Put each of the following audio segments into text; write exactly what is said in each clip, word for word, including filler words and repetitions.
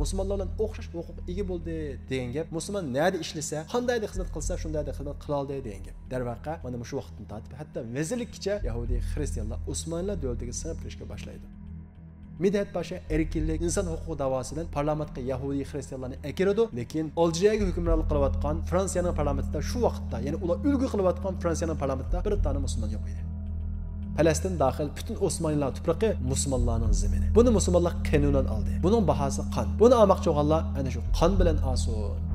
مۇسۇلمانلار بىلەن ئوخشاش ھوقۇققا ئىگە بولدى دېگەن گەپ، مۇسۇلمان نەدە ئىشلىسە، قانداق يەردە خىزمەت قىلسا، شۇنداق يەردە خىزمەت قىلالدى دېگەن گەپ. دەرۋەقە، مانا مۇشۇ ۋاقىتتىن تارتىپ ھەتتا ۋەزىرلىككىچە يەھۇدىي خىرىستىيانلار ئوسمانلىلار دۆلىتىگە سىڭىپ كىرىشكە باشلايدۇ. مىدھەت پاشا ئەركىنلىك، ئىنسان ھوقۇقى داۋاسى بىلەن پارلامېنتقا يەھۇدىي خىرىستىيانلارنى ئەكىرىدۇ، لېكىن ئالجىرىيەگە ھۆكۈمرانلىق قىلىۋاتقان فرانسىيەنىڭ پارلامېنتىدا شۇ ۋاقىتتا، يەنى ئۇلار ئۈلگە قىلىۋاتقان فرانسىيەنىڭ پارلامېنتىدا بىر دانە مۇسۇلمان يوق ئىدى. پەلەستىن داخىل پۈتۈن ئوسمانلىلار تۇپرىقى مۇسۇلمانلارنىڭ زېمىنى. بۇنى مۇسۇلمانلار قېنۇنەن ئالدى. بۇنىڭ باھاسى قان. بۇنى ئالماقچى بولغانلار ئەنە شۇ قان بىلەن ئالسۇن.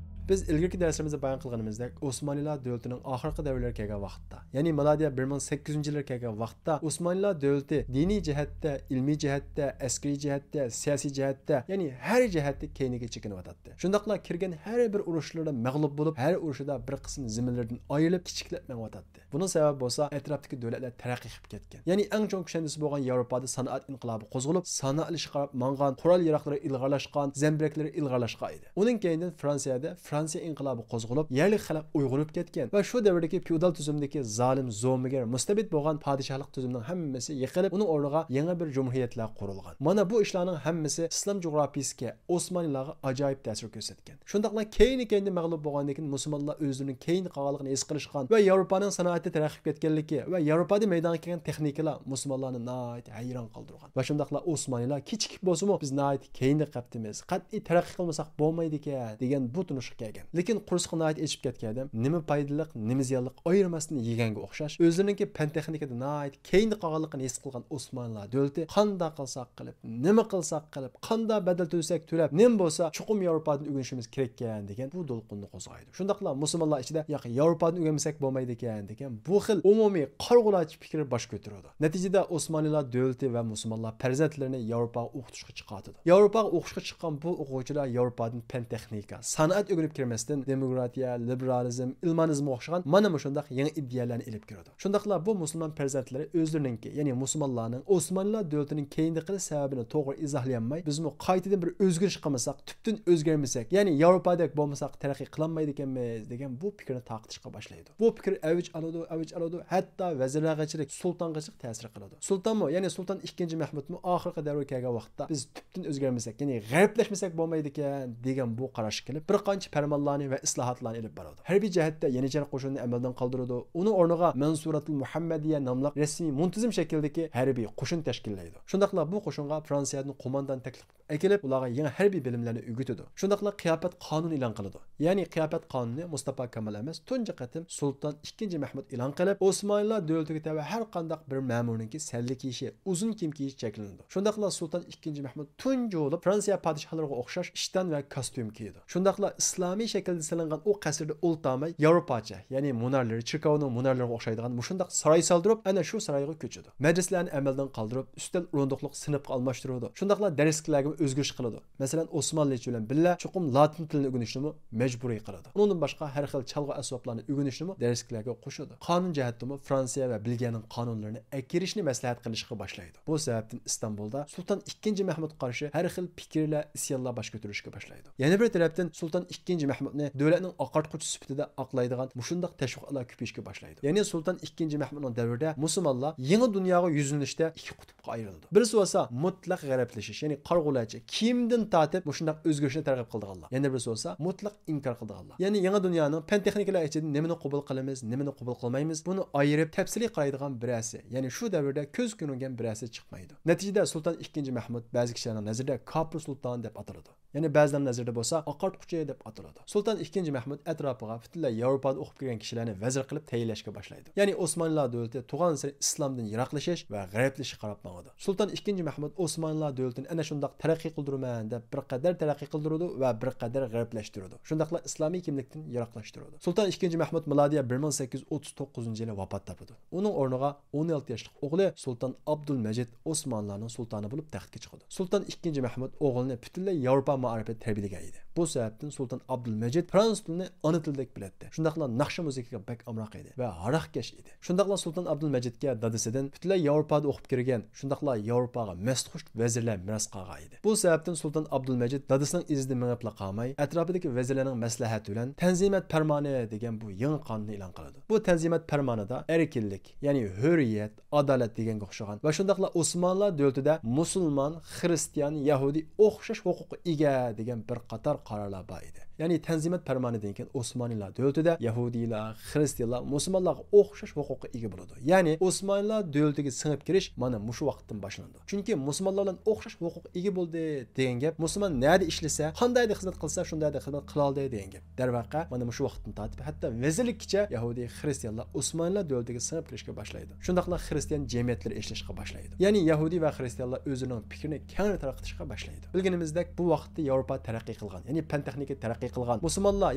بىز ئىلگىرىكى دەرسلىرىمىزدە بايان قىلغىنىمىزدەك، ئوسمانلىلار دۆلىتىنىڭ ئاخىرقى دەۋرلىرى كەلگەن ۋاقىتتا، يەنى مىلادىيە بىر مىڭ سەككىز يۈزىنچى يىللار كەلگەن ۋاقىتتا، ئوسمانلىلار دۆلىتى دىنىي جەھەتتە، ئىلمىي جەھەتتە، ئەسكىرىي جەھەتتە، سىياسىي جەھەتتە، يەنى ھەر جەھەتتە كەينىگە چېكىنىۋاتاتتى. شۇنداقلا كىرگەن ھەر بىر ئۇرۇشلىرىدا مەغلۇپ بولۇپ، ھەر ئۇرۇشىدا بىر قىسىم زېمىنلىرىدىن ئايرىلىپ، كىچىكلەپ مېڭىۋاتاتتى. بۇنىڭ سەۋەبى بولسا، ئەتراپتىكى دۆلەتلەر تەرەققىي قىلىپ كەتكەن. يەنى ئەڭ چوڭ كۈشەندىسى بولغان ياۋروپادا سانائەت ئىنقىلابى قوزغىلىپ، سانائەت ئىشىغا قاراپ ماڭغان، قورال ياراغلىرى ئىلغارلاشقان، زەمبىرەكلىرى ئىلغارلاشقان ئىدى. ئۇنىڭ كەينىدىن فرانسىيەدە فرانسىيە ئىنقىلابى قوزغىلىپ، يەرلىك خەلق ئويغىنىپ كەتكەن ۋە شۇ دەۋردىكى فېئودال تۈزۈمدىكى زالىم، زومىگەر، مۇستەبىت بولغان پادىشاھلىق تۈزۈمنىڭ ھەممىسى يىقىلىپ، ئۇنىڭ ئورنىغا يېڭى بىر جۇمھۇرىيەتلەر قۇرۇلغان. مانا بۇ ئىشلارنىڭ ھەممىسى ئىسلام جۇغراپىيىسىگە، ئوسمانلىلارغا ئاجايىپ تەسىر كۆرسەتكەن. شۇنداقلا كەينى-كەينىدە مەغلۇپ بولغاندىن كېيىن مۇسۇلمانلار ئۆزلىرىنىڭ كەينىدە قالغانلىقىنى ھېس قىلىشقان ۋە ياۋروپانىڭ سانائىتى تەرەققىي قىلىپ كەتكەنلىكى ۋە ياۋروپادا مەيدانغا كەلگەن تېخنىكىلار مۇسۇلمانلارنى ناھايىتى ھەيران قالدۇرغان. ۋە شۇنداقلا ئوسمانلىلار كىچىكىپ بولسىمۇ، بىز ناھايىتى كەينىدە قېپتىمىز، قەتئىي تەرەققىي قىلمىساق بولمايدىكەن، دېگەن بۇ تونۇشقا كەلگەن. لېكىن قورسىقى ناھايىتى ئېچىپ كەتكەن ئادەم نېمە پايدىلىق، نېمە زىيانلىق ئايرىماستىن يېگەنگە ئوخشاش، ئۆزلىرىنىڭكى پەن تېخنىكىدا ناھايىتى كەينىدە قالغانلىقىنى ھېس قىلغان ئوسمانلىلار دۆلىتى قانداق قىلساق قىلىپ، نېمە قىلساق قىلىپ، قانداق بەدەل تۆلىسەك تۆلەپ، نېمە بولسا چوقۇم ياۋروپادىن ئۆگىنىشىمىز كېرەككەن دېگەن بۇ دولقۇننى قوزغايدۇ. شۇنداقلا مۇسۇلمانلار ئىچىدە ياق، ياۋروپادىن ئۆگەنمىسەك بولمايدىكەن دېگەن بۇ خىل ئومۇمىي قارىغۇلارچە پىكىر باش كۆتۈرىدۇ. نەتىجىدە ئوسمانلىلار دۆلىتى ۋە مۇسۇلمانلار پەرزەنتلىرىنى ياۋروپاغا ئوقۇتۇشقا چىقارتىدۇ. ياۋروپاغا ئوقۇشقا چىققان بۇ ئوقۇغۇچىلار ياۋروپادىن پەن تېخنىكا، سانائەت ئۆگىنىپ كىرمەستىن، دېموكراتىيە، لىبېرالىزم، ئىلمانىزمغا ئوخشىغان مانا مۇشۇنداق يېڭى ئىدىيەلەرنى ئېلىپ كىرىدۇ. شۇنداقلا بۇ مۇسۇلمان پەرزەنتلىرى ئۆزلىرىنىڭكى، يەنى مۇسۇلمانلارنىڭ ئوسمانلىلار دۆلىتىنىڭ كەينىدە قېلىش سەۋەبىنى توغرا ئىزاھلىيالماي، بىزمۇ قايتىدىن بىر ئۆزگىرىش قىلمىساق، تۈپتىن ئۆزگەرمىسەك، يەنى ياۋروپادەك بولمىساق، تەرەققىي قىلالمايدىكەنمىز، دېگەن بۇ پىكىرنى تارقىتىشقا باشلايدۇ. بۇ پىكىر ئەۋج ئالىدۇ، ئەۋج ئالىدۇ، ھەتتا ۋەزىرلەرگىچىلىك، سۇلتانغىچىلىك تەسىر قىلىدۇ. سۇلتانمۇ، يەنى سۇلتان ئىككىنچى مەھمۇدمۇ ئاخىرقى دەۋرگە كەلگەن ۋاقىتتا، بىز تۈپتىن ئۆزگەرمىسەك، يەنى غەربلەشمىسەك بولمايدىكەن، دېگەن بۇ قاراشقا كېلىپ، بىر قانچە پەرمانلارنى ۋە ئىسلاھاتلارنى ئېلىپ بارىدۇ. ھەربىي جەھەتتە يېنىچەر قوشۇننى ئەمەلدىن قالدۇرىدۇ. ئۇنىڭ ئورنىغا مەنسۇراتۇل مۇھەممەدىيە ناملىق رەسمىي مۇنتىزىم شەكىلدىكى ھەربىي قوشۇن تەشكىللەيدۇ. شۇنداقلا بۇ قوشۇنغا فرانسىيەدىن قوماندان تەكلىپ ئەكېلىپ، ئۇلارغا يېڭى ھەربىي بىلىملەرنى ئۆگىتىدۇ. شۇنداقلا قىياپەت قانۇنى ئېلان قىلىدۇ. يەنى قىياپەت قانۇنى مۇستاپا كامال ئەمەس، تۇنجى قېتىم سۇلتان ئىككىنچى مەھمۇد ئېلان قىلىپ، ئوسمانلىلار دۆلىتىگە تەۋە ھەر قانداق بىر مەمۇرنىڭكى سەللە كىيىشى، ئۇزۇن كىيىم كىيىشى چەكلىنىدۇ. شۇنداقلا سۇلتان ئىككىنچى مەھمۇد تۇنجى بولۇپ فرانسىيە پادىشاھلىرىغا ئوخشاش ئىشتان ۋە كاستيۇم كىيىدۇ. شۇنداقلا ئىسلامىي شەكىلدە سېلىنغان ئۇ قەسىردە ئولتۇرماي، ياۋروپاچە، يەنى مۇنارلىرى، چېركاۋنىڭ مۇنارلىرىغا ئوخشايدىغان مۇشۇنداق ساراي سالدۇرۇپ، ئەنە شۇ سارايغا كۆچىدۇ. مەدرىسىلەرنى ئەمەلدىن قالدۇرۇپ، ئۈستەل ئورۇندۇقلۇق سىنىپقا ئالماشتۇرىدۇ. شۇنداقلا دەرسلىكلەرگىمۇ ئۆزگىرىش قىلىدۇ. مەسىلەن، ئوسمانلىچە بىلەن بىللە چوقۇم لاتىن تىلىنى ئۆگىنىشنىمۇ مەجبۇرىي قىلىدۇ. ئۇنىڭدىن باشقا ھەر خىل چالغۇ ئەسۋابلارنى ئۆگىنىشنىمۇ دەرسلىكلەرگە قوشىدۇ. قانۇن جەھەتتىمۇ فرانسىيە ۋە بېلگىيەنىڭ قانۇنلىرىنى ئەكىرىشنى مەسلىھەت قىلىشقا باشلايدۇ. بۇ سەۋەبتىن ئىستانبۇلدا سۇلتان ئىككىنچى مەھمۇدقا قارشى ھەر خىل پىكىرلەر، ئىسيانلار باش كۆتۈرۈشكە باشلايدۇ. يەنە بىر تەرەپتىن سۇلتان ئىككىنچى مەھمۇدنى دۆلەتنىڭ ئاقارتقۇچىسى سۈپىتىدە ئاقلايدىغان مۇشۇنداق تەشۋىقاتلار كۆپىيىشكە باشلايدۇ. يەنى سۇلتان ئىككىنچى مەھمۇدنىڭ دەۋرىدە مۇسۇلمانلار يېڭى دۇنياغا يۈزلىنىشتە ئىككى قۇتۇپقا ئايرىلىدۇ. بىرسى بولسا مۇتلەق غەربلىشىش، يەنى قارىغۇلارچە كىيىمدىن تارتىپ مۇشۇنداق ئۆزگىرىشنى تەرغىب قىلىدىغانلار. يەنە بىرسى بولسا مۇتلەق ئىنكار قىلىدىغانلار. يەنى يېڭى دۇنيانىڭ پەن تېخنىكىلار ئىچىدىن نېمىنى قوبۇل قىلىمىز، نېمىنى قوبۇل قىلمايمىز، بۇنى ئايرىپ تەپسىلىي قارايدىغان بىرەرسى، يەنى شۇ دەۋردە كۆز كۆرۈنگەن بىرەرسى چىقمايدۇ. نەتىجىدە سۇلتان ئىككىنچى مەھمۇد بەزى كىشىلەرنىڭ نەزىرىدە كاپىر سۇلتان دەپ ئاتىلىدۇ. يەنى بەزىلەرنىڭ نەزىرىدە بولسا ئاقارتقۇچى دەپ ئاتىلىدۇ. سۇلتان ئىككىنچى مەھمۇد ئەتراپىغا پۈتۈنلەي ياۋروپادا ئوقۇپ كىرگەن كىشىلەرنى ۋەزىر قىلىپ تەيىنلەشكە باشلايدۇ. يەنى ئوسمانلىلار دۆلىتى تۇغانسېرى ئىسلامدىن يىراقلىشىش ۋە غەربلىشىشكە قاراپ ماڭىدۇ. سۇلتان ئىككىنچى مەھمۇد ئوسمانلىلار دۆلىتىنى ئەنە شۇنداق تەرەققىي قىلدۇرىمەن دەپ بىر قەدەر تەرەققىي قىلدۇرىدۇ ۋە بىر قەدەر غەربلەشتۈرىدۇ. شۇنداقلا ئىسلامىي كىملىكتىن يىراقلاشتۇرىدۇ. سۇلتان ئىككىنچى مەھمۇد مىلادىيە بىر مىڭ سەككىز يۈز ئوتتۇز توققۇزىنچى يىلى ۋاپات تاپىدۇ. ئۇنىڭ ئورنىغا ئون ئالتە ياشلىق ئوغلى سۇلتان ئابدۇلمەجىد ئوسمانلىلارنىڭ سۇلتانى بولۇپ تەختكە چىقىدۇ. سۇلتان ئىككىنچى مەھمۇد ئوغلىنى پۈتۈنلەي ياۋروپا مائارىپىدا تەربىيەلىگەن ئىدى. بۇ سەۋەبتىن سۇلتان ئابدۇلمەجىت فرانسۇز تىلىنى ئانا تىلىدەك بىلەتتى. شۇنداقلا ناخشا مۇزىكىغا بەك ئامراق ئىدى ۋە ھاراقكەش ئىدى. شۇنداقلا سۇلتان ئابدۇلمەجىتكە دادىسىدىن پۈتۈنلەي ياۋروپادا ئوقۇپ كىرگەن، شۇنداقلا ياۋروپاغا مەستخۇش ۋەزىرلەر مىراس قالغان ئىدى. بۇ سەۋەبتىن سۇلتان ئابدۇلمەجىت دادىسىنىڭ ئىزىدا مېڭىپلا قالماي، ئەتراپىدىكى ۋەزىرلەرنىڭ مەسلىھەتى بىلەن تەنزىمەت پەرمانى دېگەن بۇ يېڭى قانۇننى ئېلان قىلىدۇ. بۇ تەنزىمەت پەرمانىدا ئەركىنلىك، يەنى ھۆرىيەت، ئادالەت دېگەنگە ئوخشىغان ۋە شۇنداقلا ئوسمانلىلار دۆلىتىدە مۇسۇلمان، خىرىستىيان، يەھۇدىي ئوخشاش ھوقۇققا ئىگە دېگەن بىر قاتار قارارلار بار ئىدى. يەنى تەنزىمەت پەرمانىدىن كېيىن ئوسمانلىلار دۆلىتىدە يەھۇدىيلار، خىرىستىيانلار مۇسۇلمانلارغا ئوخشاش ھوقۇققا ئىگە بولىدۇ. يەنى ئوسمانلىلار دۆلىتىگە سىڭىپ كىرىش مانا مۇشۇ ۋاقىتتىن باشلىنىدۇ. چۈنكى مۇسۇلمانلار بىلەن ئوخشاش ھوقۇق ئىگە بولدى دېگەن گەپ، مۇسۇلمان نەدە ئىشلىسە، قانداق يەردە خىزمەت قىلسا، شۇنداق يەردە خىزمەت قىلالدى دېگەن گەپ. دەرۋەقە، مانا مۇشۇ ۋاقىتتىن تارتىپ ھەتتا ۋەزىرلىككىچە يەھۇدىي، خىرىستىيانلار ئوسمانلىلار دۆلىتىگە سىڭىپ كىرىشكە باشلايدۇ. شۇنداقلا خىرىستىيان جەمئىيەتلىرى ئېچىلىشقا باشلايدۇ. يەنى يەھۇدىي ۋە خىرىستىيانلار ئۆزلىرىنىڭ پىكرىنى كەڭرى تارقىتىشقا باشلايدۇ. بىلگىنىمىزدەك، بۇ ۋاقىتتا ياۋروپا تەرەققىي قىلغان، يەنى پەن تېخنىكا تەرەققىي قىلغان، مۇسۇلمانلار،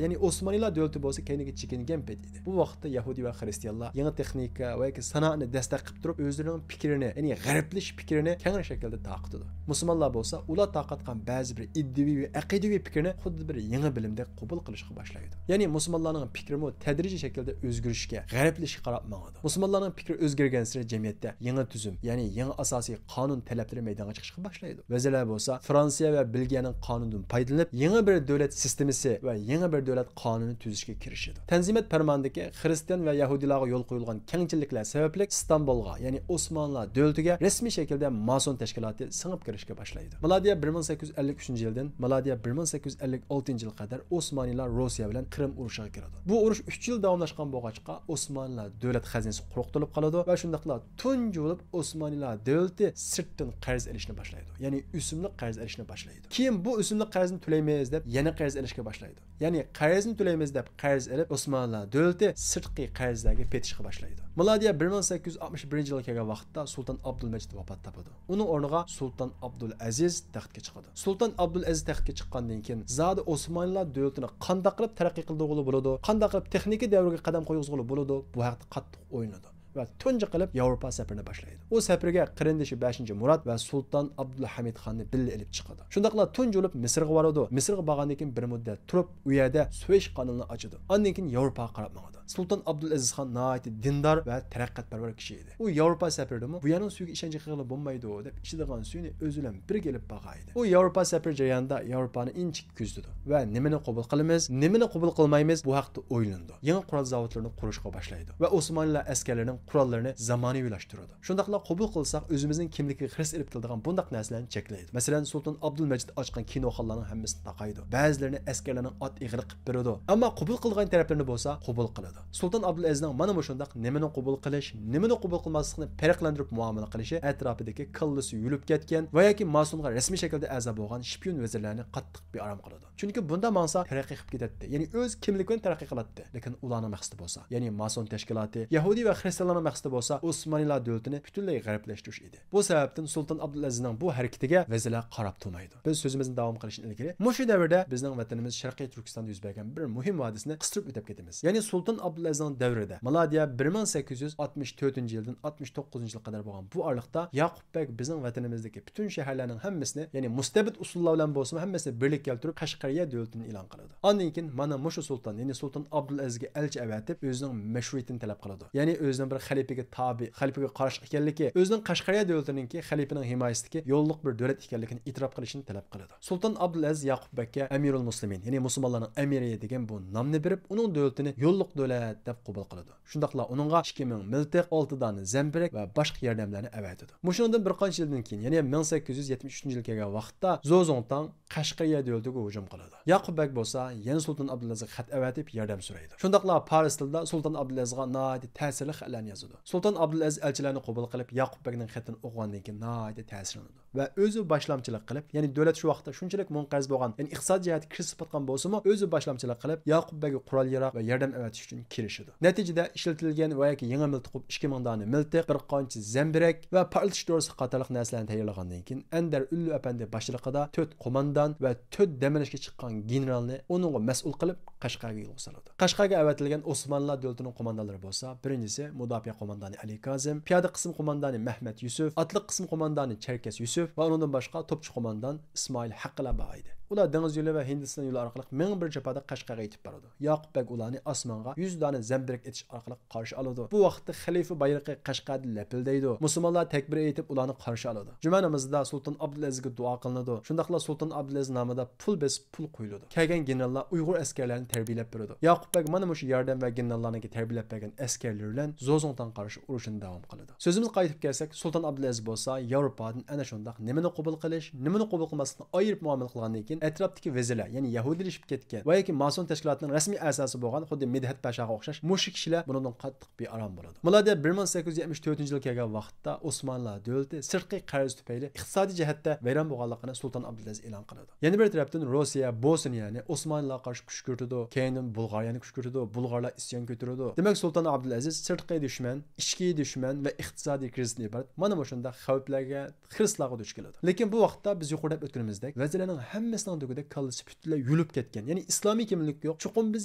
يەنى ئوسمانلىلار دۆلىتى بولسا كەينىگە چېكىنگەن پەيت ئىدى. بۇ ۋاقىتتا يەھۇدىي ۋە خىرىستىيانلار يېڭى تېخنىكا ۋە ياكى سانائەتنى دەستەك قىلىپ تۇرۇپ، ئۆزلىرىنىڭ پىكرىنى، يەنى غەربلىشىش پىكرىنى كەڭرى شەكىلدە تارقىتىدۇ. مۇسۇلمانلار بولسا ئۇلار تارقاتقان بەزى بىر ئىدىيىۋى ۋە ئەقىدىۋى پىكىرنى خۇددى بىر يېڭى بىلىمدەك قوبۇل قىلىشقا باشلايدۇ. يەنى مۇسۇلمانلارنىڭ پىكرىمۇ تەدرىجىي شەكىلدە ئۆزگىرىشكە، غەربلىشىشكە قاراپ ماڭىدۇ. مۇسۇلمانلارنىڭ پىكرى ئۆزگەرگەنسېرى جەمئىيەتتە يېڭى تۈزۈم، يەنى يېڭى ئاساسىي قانۇن تەلەپلىرى مەيدانغا چىقىشقا باشلايدۇ. ۋەزىرلەر بولسا فرانسىيە ۋە بېلگىيەنىڭ قانۇنىدىن پايدىلىنىپ، يېڭى بىر دۆلەت سىستېمىسى ۋە يېڭى بىر دۆلەت قانۇنى تۈزۈشكە كىرىشىدۇ. تەنزىمەت پەرمانىدىكى خىرىستىيان ۋە يەھۇدىيلارغا يول قويۇلغان كەڭچىللىكلەر سەۋەبلىك ئىستانبۇلغا، يەنى ئوسمانلىلار دۆلىتىگە رەسمىي شەكىلدە ماسون تەشكىلاتى سىڭىپ كىرىشكە باشلايدۇ. مىلادىيە بىر مىڭ سەككىز يۈز ئەللىك ئۈچىنچى يىلدىن مىلادىيە بىر مىڭ سەككىز يۈز ئەللىك ئالتىنچى يىلغا قەدەر ئوسمانلىلار روسىيە بىلەن قىرىم ئۇرۇشىغا كىرىدۇ. بۇ ئۇرۇش ئۈچ يىل داۋاملاشقان بولغاچقا، ئوسمانلىلار دۆلەت خەزىنىسى قۇرۇقتۇرۇلۇپ قالىدۇ ۋە شۇنداقلا تۇنجى بولۇپ ئوسمانلىلار دۆلىتى سىرتتىن قەرز ئېلىشنى باشلايدۇ. يەنى ئۆسۈملۈك قەرز ئېلىشنى باشلايدۇ. كېيىن بۇ ئۆسۈملۈك قەرزنى تۆلەيمىز دەپ يەنە قەرز ئېلىشكە باشلايدۇ. يەنى قەرزنى تۆلەيمىز دەپ قەرز ئېلىپ، ئوسمانلىلار دۆلىتى سىرتقى قەرزلەرگە پېتىشقا باشلايدۇ. مىلادىيە بىر مىڭ سەككىز يۈز ئاتمىش بىرىنچى يىلغا كەلگەن ۋاقىتتا سۇلتان ئابدۇلمەجىد ۋاپات تاپىدۇ. ئۇنىڭ ئورنىغا سۇلتان ئابدۇلئەزىز تەختكە چىقىدۇ. سۇلتان ئابدۇلئەزىز تەختكە چىققاندىن كېيىن زادى ئوسمانلىلار دۆلىتىنى قانداق قىلىپ تەرەققىي قىلدۇرغىلى بولىدۇ، قانداق قىلىپ تېخنىكا دەۋرىگە قەدەم قويغۇزغىلى بولىدۇ، بۇ ھەقتە قاتتىق ئويلىنىدۇ ۋە تۇنجى قىلىپ ياۋروپا سەپىرىنى باشلايدۇ. ئۇ سەپىرگە قېرىندىشى بەشىنچى مۇرات ۋە سۇلتان ئابدۇلھەمىد خاننى بىللە ئېلىپ چىقىدۇ. شۇنداقلا تۇنجى بولۇپ مىسىرغا بارىدۇ. مىسىرغا بارغاندىن كېيىن بىر مۇددەت تۇرۇپ، ئۇ يەردە سۇۋەيش قانىلىنى ئاچىدۇ. ئاندىن كېيىن ياۋروپاغا قاراپ ماڭىدۇ. سۇلتان ئابدۇلئەزىز خان ناھايىتى دىندار ۋە تەرەققىياتپەرۋەر كىشى ئىدى. ئۇ ياۋروپا سەپىرىدىمۇ بۇ يەرنىڭ سۈيىگە ئىشەنچ قىلغىلى بولمايدۇ دەپ ئىچىدىغان سۈيىنى ئۆزى بىلەن بىرگە ئېلىپ بارغان ئىدى. ئۇ ياۋروپا سەپىرى جەريانىدا ياۋروپانى ئىنچىكە كۆزىتىدۇ ۋە نېمىنى قوبۇل قىلىمىز، نېمىنى قوبۇل قىلمايمىز، بۇ ھەقتە ئويلىنىدۇ. يېڭى قورال زاۋۇتلىرىنى قۇرۇشقا باشلايدۇ ۋە ئوسمانلىلار ئەسكەرلىرىنىڭ قوراللىرىنى زامانىۋىلاشتۇرىدۇ. شۇنداقلا قوبۇل قىلساق ئۆزىمىزنىڭ كىملىكىگە خىرىس ئېلىپ كېلىدىغان بۇنداق نەرسىلەرنى چەكلەيدۇ. مەسىلەن، سۇلتان ئابدۇلمەجىد ئاچقان كىنوخانىلارنىڭ ھەممىسىنى تاقايدۇ. بەزىلىرىنى ئەسكەرلەرنىڭ ئات ئېغىرى قىلىپ بېرىدۇ. ئەمما قوبۇل قىلىدىغان تەرەپلىرىنى بولسا قوبۇل قىلىدۇ. سۇلتان ئابدۇلئەزىزنىڭ مانا مۇشۇنداق نېمىنى قوبۇل قىلىش، نېمىنى قوبۇل قىلماسلىقنى پەرقلەندۈرۈپ مۇئامىلە قىلىشى ئەتراپىدىكى كاللىسى يۆلۈپ كەتكەن ۋە ياكى ماسونغا رەسمىي شەكىلدە ئەزا بولغان شپىيون ۋەزىرلەرنى قاتتىق بىئارام قىلىدۇ. چۈنكى بۇنداق ماڭسا تەرەققىي قىلىپ كېتەتتى، يەنى ئۆز كىملىكى بىلەن تەرەققىي قىلاتتى. لېكىن ئۇلارنىڭ مەقسىتى بولسا، يەنى ماسون تەشكىلاتى، يەھۇدىي ۋە خىرىستىيانلارنىڭ مەقسىتى بولسا ئوسمانلىلار دۆلىتىنى پۈتۈنلەي غەربلەشتۈرۈش ئىدى. بۇ سەۋەبتىن سۇلتان ئابدۇلئەزىزنىڭ بۇ ھەرىكىتىگە ۋەزىرلەر قاراپ تۇرمايدۇ. بىز سۆزىمىزنى داۋام قىلىشتىن ئىلگىرى، مۇشۇ دەۋردە بىزنىڭ ۋەتىنىمىز شەرقىي تۈركىستاندا يۈز بەرگەن بىر مۇھىم ھادىسىنى قىستۇرۇپ ئۆتۈپ كېتىمىز. يەنى سۇلتان ئابدۇلئەزىزنىڭ دەۋرىدە، مىلادىيە بىر مىڭ سەككىز يۈز ئاتمىش تۆتىنچى يىلدىن ئاتمىش توققۇزىنچى يىلغا قەدەر بولغان بۇ ئارىلىقتا ياقۇپ بەگ بىزنىڭ ۋەتىنىمىزدىكى پۈتۈن شەھەرلەرنىڭ ھەممىسىنى، يەنى مۇستەبىت ئۇسۇللار بىلەن بولسىمۇ، ھەممىسىنى بىرلىككە كەلتۈرۈپ، قەشقەرىيە دۆلىتىنى ئېلان قىلىدۇ. ئاندىن كېيىن مانا مۇشۇ سۇلتان، يەنى سۇلتان ئابدۇلئەزىزگە ئەلچى ئەۋەتىپ، ئۆزىنىڭ مەشرۇئىيىتىنى تەلەپ قىلىدۇ. يەنى ئۆزىنىڭ بىر خەلىپىگە تابىئ، خەلىپىگە قاراشلىق ئىكەنلىكى، ئۆزىنىڭ قەشقەرىيە دۆلىتىنىڭكى خەلىپىنىڭ ھىمايىسىدىكى يوللۇق بىر دۆلەت ئىكەنلىكىنى ئېتىراپ قىلىشىنى تەلەپ قىلىدۇ. سۇلتان ئابدۇلئەزىز ياقۇپ بەگكە ئەمىرۇل مۇسلىمىن، يەنى مۇسۇلمانلارنىڭ ئەمىرى دېگەن بۇ نامنى بېرىپ، ئۇنىڭ دۆلىتىنى يوللۇق دۆلەت دەپ قوبۇل قىلىدۇ. شۇنداقلا ئۇنىڭغا ئىككى مىڭ مىلتىق، ئالتە دانە زەمبىرەك ۋە باشقا ياردەملەرنى ئەۋەتىدۇ. مۇشۇنىڭدىن بىر قانچە يىلدىن كېيىن، يەنى مىڭ سەككىز يۈز يەتمىش ئۈچىنچى يىلغا كەلگەن ۋاقىتتا زوزۇڭتاڭ قەشقەرىيە دۆلىتىگە ھۇجۇم قىلىدۇ. ياقۇپ بەگ بولسا يەنە سۇلتان ئابدۇلئەزىزگە خەت ئەۋەتىپ ياردەم سورايدۇ. شۇنداقلا پارس تىلىدا سۇلتان ئابدۇلئەزىزغا ناھايىتى تەسىرلىك خەتلەرنى يازىدۇ. سۇلتان ئابدۇلئەزىز ئەلچىلەرنى قوبۇل قىلىپ، ياقۇپ بەگنىڭ خېتىنى ئوقۇغاندىن كېيىن ناھايىتى تەسىرلىنىدۇ ۋە ئۆزى باشلامچىلىق قىلىپ، يەنى دۆلەت شۇ ۋاقىتتا شۇنچىلىك مۇڭقەرز بولغان، يەنى ئىقتىسادىي جەھەتتە كىرىزىس پاتقان بولسىمۇ، ئۆزى باشلامچىلىق قىلىپ، ياقۇپ بەگگە قورال-ياراغ ۋە ياردەم ئەۋەتىش ئۈچۈن كىرىشىدۇ. نەتىجىدە ئىشلىتىلگەن ۋە ياكى يېڭى مىلتىق بولۇپ ئىككى مىڭ دانە مىلتىق، بىر قانچە زەمبىرەك ۋە پارتلىتىش دورىسى قاتارلىق نەرسىلەرنى تەييارلىغاندىن كېيىن، ئەندەر ئۈللۈ ئەپەندى باشچىلىقىدا تۆت قوماندان ۋە تۆت دەم ئېلىشكە چىققان گېنېرالنى ئۇنىڭغا مەسئۇل قىلىپ، قەشقەرگە يولغا سالىدۇ. قەشقەرگە ئەۋەتىلگەن ئوسمانلىلار دۆلىتىنىڭ قوماندانلىرى بولسا، بىرىنچىسى مۇداپىئە قوماندانى ئەلى كازىم، پىيادە قىسىم قوماندانى مەھمەت يۈسۈپ، ئاتلىق قىسىم قوماندانى چەركەس يۈسۈپ ۋە ئۇنىڭدىن باشقا توپچى قوماندان ئىسمائىل ھەققىلەر بار ئىدى. ئۇلار دېڭىز يولى ۋە ھىندىستان يولى ئارقىلىق مىڭ بىر جاپادا قەشقەرگە يېتىپ بارىدۇ. ياقۇپ بەگ ئۇلارنى ئاسمانغا يۈز دانە زەمبىرەك ئېتىش ئارقىلىق قارشى ئالىدۇ. بۇ ۋاقىتتا خەلىپە بايرىقى قەشقەردە لەپىلدەيدۇ. مۇسۇلمانلار تەكبىر ئېيتىپ ئۇلارنى قارشى ئالىدۇ. جۈمە نامىزىدا سۇلتان ئابدۇلئەزىزگە دۇئا قىلىنىدۇ. شۇنداقلا سۇلتان ئابدۇلئەزىز نامىدا پۇل بېسىپ پۇل قويۇلىدۇ. كەلگەن گېنېراللار ئۇيغۇر ئەسكەرلەرنى تەربىيەلەپ بېرىدۇ. ياقۇپ بەگ مانا مۇشۇ ياردەم ۋە گېنېراللارنىڭكى تەربىيەلەپ بەرگەن ئەسكەرلىرى بىلەن زوزۇڭتاڭغا قارشى ئۇرۇشىنى داۋام قىلىدۇ. سۆزىمىزگە قايتىپ كەلسەك، سۇلتان ئابدۇلئەزىز بولسا ياۋروپادىن ئەنە شۇنداق نېمىنى قوبۇل قىلىش، نېمىنى قوبۇل قىلماسلىقنى ئايرىپ مۇئامىلە قىلغاندىن كېيىن، ئەتراپتىكى ۋەزىرلەر، يەنى يەھۇدىيلىشىپ كەتكەن ۋە ياكى ماسون تەشكىلاتىنىڭ رەسمىي ئەزاسى بولغان خۇددى مىدھەت پاشاغا ئوخشاش مۇشۇ كىشىلەر بۇنىڭدىن قاتتىق بىئارام بولىدۇ. مىلادىيە بىر مىڭ سەككىز يۈز يەتمىش تۆتىنچى يىل كەلگەن ۋاقىتتا ئوسمانلىلار دۆلىتى سىرتقى قەرز تۈپەيلى ئىقتىسادىي جەھەتتە ۋەيران بولغانلىقىنى سۇلتان ئابدۇلئەزىز ئېلان قىلىدۇ. يەنە بىر تەرەپتىن روسىيە بوسنىيەنى ئوسمانلىلارغا قارشى كۈشكۈرتىدۇ، كەينىدىن بۇلغارىيەنى كۈشكۈرتىدۇ، بۇلغارلار ئىسيان كۆتۈرىدۇ. دېمەك، سۇلتان ئابدۇلئەزىز سىرتقى دۈشمەن، ئىچكى دۈشمەن ۋە ئىقتىسادىي كىرىزىستىن ئىبارەت مانا مۇشۇنداق خەۋپلەرگە، خىرىسلارغا دۇچ كېلىدۇ. لېكىن بۇ ۋاقىتتا بىز يۇقىرىدا دەپ ئۆتكىنىمىزدەك، ۋەزىرلەرنىڭ ھەممىسىنىڭ دېگۈدەك كاللىسى پۈتۈنلەي يۇلۇپ كەتكەن، يەنى ئىسلامىي كىملىك يوق، چوقۇم بىز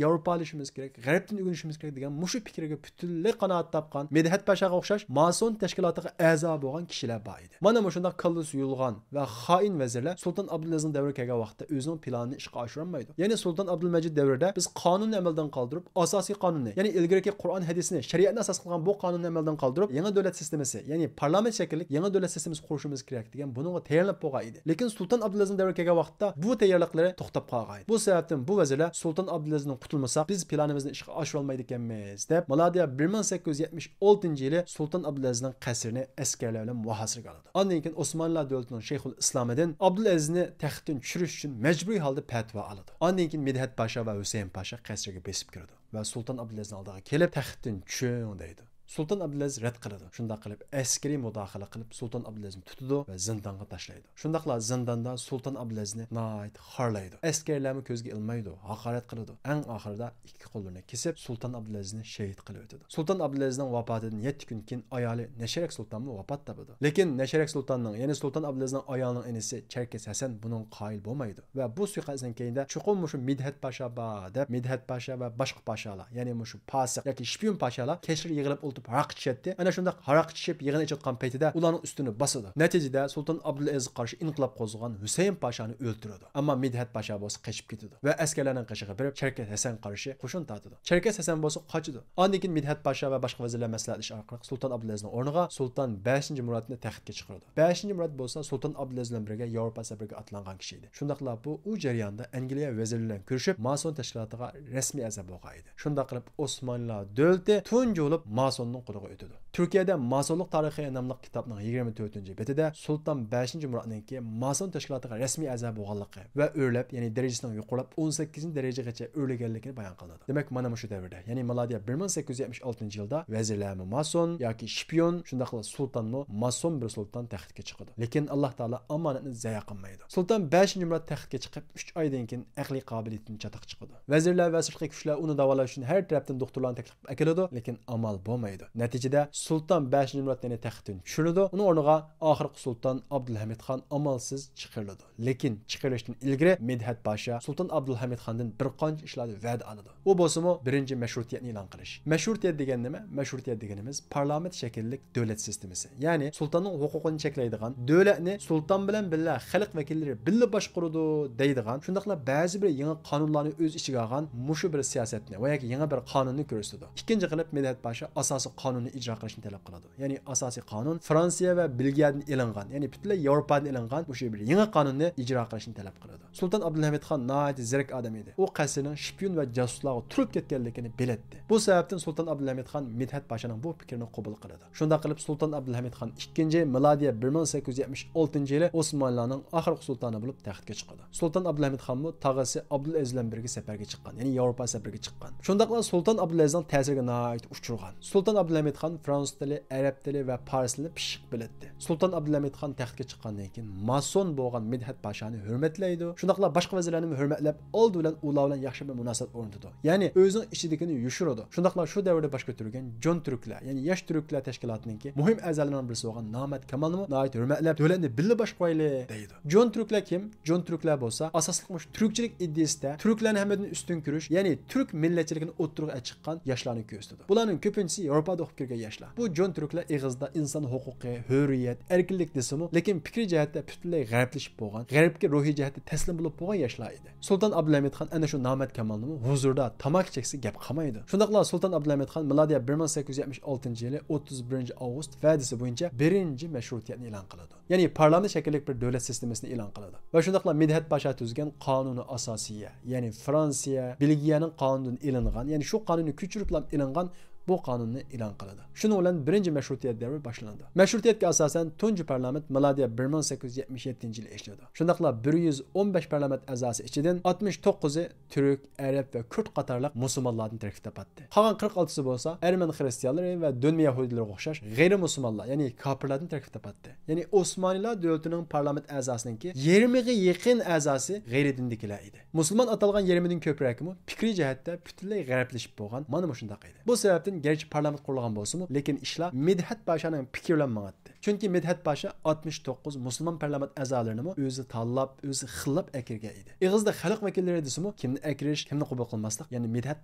ياۋروپالىشىمىز كېرەك، غەربتىن ئۆگىنىشىمىز كېرەك دېگەن مۇشۇ پىكىرگە پۈتۈنلەي قانائەت تاپقان، مىدھەت پاشاغا ئوخشاش ماسون تەشكىلاتىغا ئەزا بولغان كىشىلەر بار ئىدى. مانا مۇشۇنداق كاللىسى يۇلغان ۋە خائىن ۋەزىرلەر سۇلتان ئابدۇلئەزىزنىڭ دەۋرىگە كەلگەن ۋاقىتتا ئۆزىنىڭ پىلانىنى ئىشقا ئاشۇرالمايدۇ. يەنى سۇلتان ئابدۇلمەجىد دەۋرىدە بىز قانۇننى ئەمەلدىن قالدۇرۇپ، ئاساسىي قانۇننى، يەنى ئىلگىرىكى قۇرئان ھەدىسنى، شەرىئەتنى ئاساس قىلغان بۇ قانۇننى ئەمەلدىن قالدۇرۇپ، يېڭى دۆلەت سىستېمىسى، يەنى پارلامېنت شەكىللىك يېڭى دۆلەت سىستېمىسى قۇرۇشىمىز كېرەك دېگەن بۇنىڭغا تەييارلىنىپ بولغان ئىدى. لېكىن سۇلتان ئابدۇلئەزىزنىڭ دەۋرىگە كەلگەن ۋاقىتتا بۇ تەييارلىقلىرى توختاپ قالغان ئىدى. بۇ سەۋەبتىن بۇ ۋەزىرلەر سۇلتان ئابدۇلئەزىزدىن قۇتۇلمىساق، بىز پىلانىمىزنى ئىشقا ئاشۇرالمايدىكەنمىز دەپ، مىلادىيە بىر مىڭ سەككىز يۈز يەتمىش ئالتىنچى يىلى سۇلتان ئابدۇلئەزىزنىڭ قەسرىنى ئەسكەرلەر بىلەن مۇھاسىرىگە ئالىدۇ. ئاندىن كېيىن ئوسمانلىلار دۆلىتىنىڭ شەيخۇل ئىسلامىدىن ئابدۇلئەزىزنى تەختتىن چۈشۈرۈش ئۈچۈن مەجبۇرىي ھالدا پەتىۋا ئالىدۇ. ئاندىن كېيىن مىدھەت پاشا ۋە ھۈسەيىن پاشا قەسرىگە بېسىپ كىرىدۇ ۋە سۇلتان ئابدۇلئەزىزنىڭ ئالدىغا كېلىپ، تەختتىن چۈشۈڭ دەيدۇ. سۇلتان ئابدۇلئەزىز رەت قىلىدۇ. شۇنداق قىلىپ ئەسكىرىي مۇداخىلە قىلىپ، سۇلتان ئابدۇلئەزىزنى تۇتىدۇ ۋە زىندانغا تاشلايدۇ. شۇنداقلا زىنداندا سۇلتان ئابدۇلئەزىزنى ناھايىتى خارلايدۇ. ئەسكەرلەرمۇ كۆزگە ئىلمايدۇ، ھاقارەت قىلىدۇ. ئەڭ ئاخىرىدا ئىككى قوللىرىنى كېسىپ، سۇلتان ئابدۇلئەزىزنى شېھىت قىلىۋېتىدۇ. سۇلتان ئابدۇلئەزىزنىڭ ۋاپاتىدىن يەتتە كۈن كېيىن ئايالى نەشرەك سۇلتانمۇ ۋاپات تاپىدۇ. لېكىن نەشرەك سۇلتاننىڭ، يەنى سۇلتان ئابدۇلئەزىزنىڭ ئايالىنىڭ ئىنىسى چەركەس ھەسەن بۇنىڭغا قايىل بولمايدۇ ۋە بۇ سۇيىقەستنىڭ كەينىدە چوقۇم مۇشۇ مىدھەت پاشا بار دەپ، مىدھەت پاشا ۋە باشقا پاشالار، يەنى مۇشۇ پاسىق ياكى شپىيون پاشالار كەچلىرى يىغىلىپ ئولتۇرۇپ ھاراق ئىچىشەتتى. ئەنە شۇنداق ھاراق ئىچىپ يىغىن ئېچىۋاتقان پەيتىدە ئۇلارنىڭ ئۈستىنى باسىدۇ. نەتىجىدە سۇلتان ئابدۇلئەزىزغا قارشى ئىنقىلاب قوزغىغان ھۈسەيىن پاشانى ئۆلتۈرىدۇ. ئەمما مىدھەت پاشا بولسا قېچىپ كېتىدۇ ۋە ئەسكەرلەرنىڭ قېشىغا بېرىپ، چەركەس ھەسەنگە قارشى قوشۇن تارتىدۇ. چەركەس ھەسەن بولسا قاچىدۇ. ئاندىن كېيىن مىدھەت پاشا ۋە باشقا ۋەزىرلەر مەسلىھەتلىشىش ئارقىلىق سۇلتان ئابدۇلئەزىزنىڭ ئورنىغا سۇلتان بەشىنچى مۇراتنى تەختكە چىقىرىدۇ. بەشىنچى مۇرات بولسا سۇلتان ئابدۇلئەزىز بىلەن بىرگە ياۋروپا سەپىرىگە ئاتلانغان كىشى ئىدى. شۇنداقلا بۇ ئۇ جەرياندا ئەنگلىيە ۋەزىرلىرى بىلەن كۆرۈشۈپ، ماسون تەشكىلاتىغا رەسمىي ئەزا بولغان ئىدى. شۇنداق قىلىپ، ئوسمانلىلار دۆلىتى تۇنجى بولۇپ ماسوننىڭ قولىغا ئۆتىدۇ. تۈركىيەدە ماسونلۇق تارىخى ناملىق كىتابنىڭ يىگىرمە تۆتىنچى بېتىدە سۇلتان بەشىنچى مۇراتنىڭكى ماسون تەشكىلاتىغا رەسمىي ئەزا بولغانلىقى ۋە ئۆرلەپ، يەنى دەرىجىسىنىڭ يۇقىرىلاپ، ئون سەككىزىنچى دەرىجىگىچە ئۆرلىگەنلىكىنى بايان قىلىنىدۇ. دېمەك، مانا مۇشۇ دەۋردە، يەنى مىلادىيە بىر مىڭ سەككىز يۈز يەتمىش ئالتىنچى يىلدا ۋەزىرلەرمۇ ماسون ياكى شپىيون، شۇنداقلا سۇلتانمۇ ماسون بىر سۇلتان تەختكە چىقىدۇ. لېكىن ئاللا تائالا ئامانەتنى زايە قىلمايدۇ. سۇلتان بەشىنچى مۇرات تەختكە چىقىپ، ئۈچ ئايدىن كېيىن ئەقلىي قابىلىيىتىدىن چاتاق چىقىدۇ. ۋەزىرلەر ۋە سىرتقى كۈچلەر ئۇنى داۋالاش ئۈچۈن ھەر تەرەپتىن دوختۇرلارنى تەكلىپ قىلىپ ئەكېلىدۇ، لېكىن ئامال بولمايدۇ. نەتىجىدە سۇلتان بەشىنچى مۇرات يەنە تەختتىن چۈشۈرۈلىدۇ. ئۇنىڭ ئورنىغا ئاخىرقى سۇلتان ئابدۇلھەمىد خان ئامالسىز چىقىرىلىدۇ. لېكىن چىقىرىلىشتىن ئىلگىرى مىدھەت پاشا سۇلتان ئابدۇلھەمىد خاندىن بىر قانچە ئىشلاردا ۋەدە ئالىدۇ. ئۇ بولسىمۇ بىرىنچى مەشرۇتىيەتنى ئېلان قىلىش. مەشرۇتىيەت دېگەن نېمە؟ مەشرۇتىيەت دېگىنىمىز پارلامېنت شەكىللىك دۆلەت سىستېمىسى. يەنى سۇلتاننىڭ ھوقۇقىنى چەكلەيدىغان، دۆلەتنى سۇلتان بىلەن بىللە خەلق ۋەكىللىرى بىللە باشقۇرىدۇ دەيدىغان، شۇنداقلا بەزى بىر يېڭى قانۇنلارنى ئۆز ئىچىگە ئالغان مۇشۇ بىر سىياسەتنى ۋە ياكى يېڭى بىر قانۇننى كۆرسىتىدۇ. ئىككىنچى قىلىپ مىدھەت پاشا ئاساسىي قانۇننى ئىجرا قىلىشنى تەلەپ قىلىدۇ. يەنى ئاساسىي قانۇن فرانسىيە ۋە بېلگىيەدىن ئېلىنغان، يەنى پۈتۈنلەي ياۋروپادىن ئېلىنغان مۇشۇ بىر يېڭى قانۇننى ئىجرا قىلىشنى تەلەپ قىلىدۇ. سۇلتان ئابدۇلھەمىد خان ناھايىتى زېرەك ئادەم ئىدى. ئۇ قەسرىنىڭ شپىيون ۋە جاسۇسلارغا تۇرۇپ كەتكەنلىكىنى بىلەتتى. بۇ سەۋەبتىن سۇلتان ئابدۇلھەمىد خان مىدھەت پاشانىڭ بۇ پىكرىنى قوبۇل قىلىدۇ. شۇنداق قىلىپ سۇلتان ئابدۇلھەمىد خان ئىككىنچى مىلادىيە بىر مىڭ سەككىز يۈز يەتمىش ئالتىنچى يىلى ئوسمانلىلارنىڭ ئاخىرقى سۇلتانى بولۇپ تەختكە چىقىدۇ. سۇلتان ئابدۇلھەمىد خانمۇ تاغىسى ئابدۇلئەزىز بىلەن بىرگە سەپەرگە چىققان، يەنى ياۋروپا سەپىرىگە چىققان. شۇنداقلا سۇلتان ئابدۇلئەزىزنىڭ تەسىرىگە ناھايىتى ئۇچرىغان. سۇلتان ئابدۇلھەمىد خان فرانسۇز تىلى، ئەرەب تىلى ۋە پارس تىلىنى پىششىق بىلەتتى. سۇلتان ئابدۇلھەمىد خان تەختكە چىققاندىن كېيىن ماسون بولغان مىدھەت پاشانى ھۆرمەتلەيدۇ. شۇنداقلا باشقا ۋەزىرلەرنىمۇ ھۆرمەتلەپ، ئالدى بىلەن ئۇلار بىلەن ياخشى بىر مۇناسىۋەت ئورنىتىدۇ. يەنى ئۆزىنىڭ ئىچىدىكىنى يوشۇرىدۇ. شۇنداقلا شۇ دەۋردە باش كۆتۈرگەن جون تۈركلەر، يەنى ياش تۈركلەر تەشكىلاتىنىڭكى مۇھىم ئەزالىرىنىڭ بىرسى بولغان نامەت كامالنىمۇ ناھايىتى ھۆرمەتلەپ، دۆلەتنى بىللە باشقۇرايلى دەيدۇ. جون تۈركلەر كىم؟ جون تۈركلەر بولسا ئاساسلىق مۇشۇ تۈركچىلىك ئىدىيىسىدە تۈركلەرنى ھەممىدىن ئۈستۈن كۆرۈش، يەنى تۈرك مىللەتچىلىكىنى ئوتتۇرىغا چىققان ياشلارنى كۆرسىتىدۇ. بۇلارنىڭ كۆپىنچىسى ياۋروپادا ئوقۇپ كىرگەن ياشلار. بۇ جون تۈركلەر ئېغىزدا ئىنسان ھوقۇقى، ھۆرىيەت، ئەركىنلىك دېسىمۇ، لېكىن پىكرىي جەھەتتە پۈتۈنلەي غەربلىشىپ بولغان، غەربكە روھىي جەھەتتە تەسلىم بولۇپ بولغان ياشلار ئىدى. سۇلتان ئابدۇلھەمىد خان ئەنە شۇ نامەرد كامالنىمۇ ھۇزۇرىدا تاماكا چەكسە گەپ قالمايدۇ. شۇنداقلا سۇلتان ئابدۇلھەمىد خان مىلادىيە بىر مىڭ سەككىز يۈز يەتمىش ئالتىنچى يىلى ئوتتۇز بىرىنچى ئاۋغۇست ۋەدىسى بويىچە بىرىنچى مەشرۇتىيەتنى ئېلان قىلىدۇ. يەنى پارلامېنت شەكىللىك بىر دۆلەت سىستېمىسىنى ئېلان قىلىدۇ. ۋە شۇنداقلا مىدھەت پاشا تۈزگەن قانۇنى ئاساسىيە، يەنى فرانسىيە، بېلگىيەنىڭ قانۇنىدىن ئېلىنغان، يەنى شۇ قانۇننى كۆچۈرۈپلا ئېلىنغان بۇ قانۇننى ئېلان قىلىدۇ. شۇنىڭ بىلەن بىرىنچى مەشرۇتىيەت دەۋرى باشلىنىدۇ. مەشرۇتىيەتكە ئاساسەن تۇنجى پارلامېنت مىلادىيە بىر مىڭ سەككىز يۈز يەتمىش يەتتىنچى يىلى ئېچىلىدۇ. شۇنداقلا بىر يۈز ئون بەش پارلامېنت ئەزاسى ئىچىدىن ئاتمىش توققۇزى تۈرك، ئەرەب ۋە كۈرد قاتارلىق مۇسۇلمانلاردىن تەركىب تاپاتتى. قالغان قىرىق ئالتىسى بولسا ئەرمەن خىرىستىيانلىرى ۋە دۆنمە يەھۇدىيلىرىغا ئوخشاش غەيرىي مۇسۇلمانلار، يەنى كاپىرلاردىن تەركىب تاپاتتى. يەنى ئوسمانىيلار دۆلىتىنىڭ پارلامېنت ئەزاسىنىڭكى يېرىمىغا يېقىن ئەزاسى غەيرىي دىندىكىلەر ئىدى. مۇسۇلمان ئاتالغان يېرىمىدىن كۆپرەكىمۇ پىكرىي جەھەتتە پۈتۈنلەي غەربلىشىپ بولغان، مانا مۇشۇنداق ئىدى. بۇ سەۋەبتىن گەرچە پارلامېنت قۇرۇلغان بولسىمۇ، لېكىن ئىشلار مىدھەت پاشانىڭ پىكرى بىلەن ماڭاتتى. چۈنكى مىدھەت پاشا ئاتمىش توققۇز مۇسۇلمان پارلامېنت ئەزالىرىنىمۇ ئۆزى تاللاپ، ئۆزى خىللاپ ئەكىرگەن ئىدى. ئېغىزدا خەلق ۋەكىللىرى دېسىمۇ، كىمنى ئەكىرىش، كىمنى قوبۇل قىلماسلىق، يەنى مىدھەت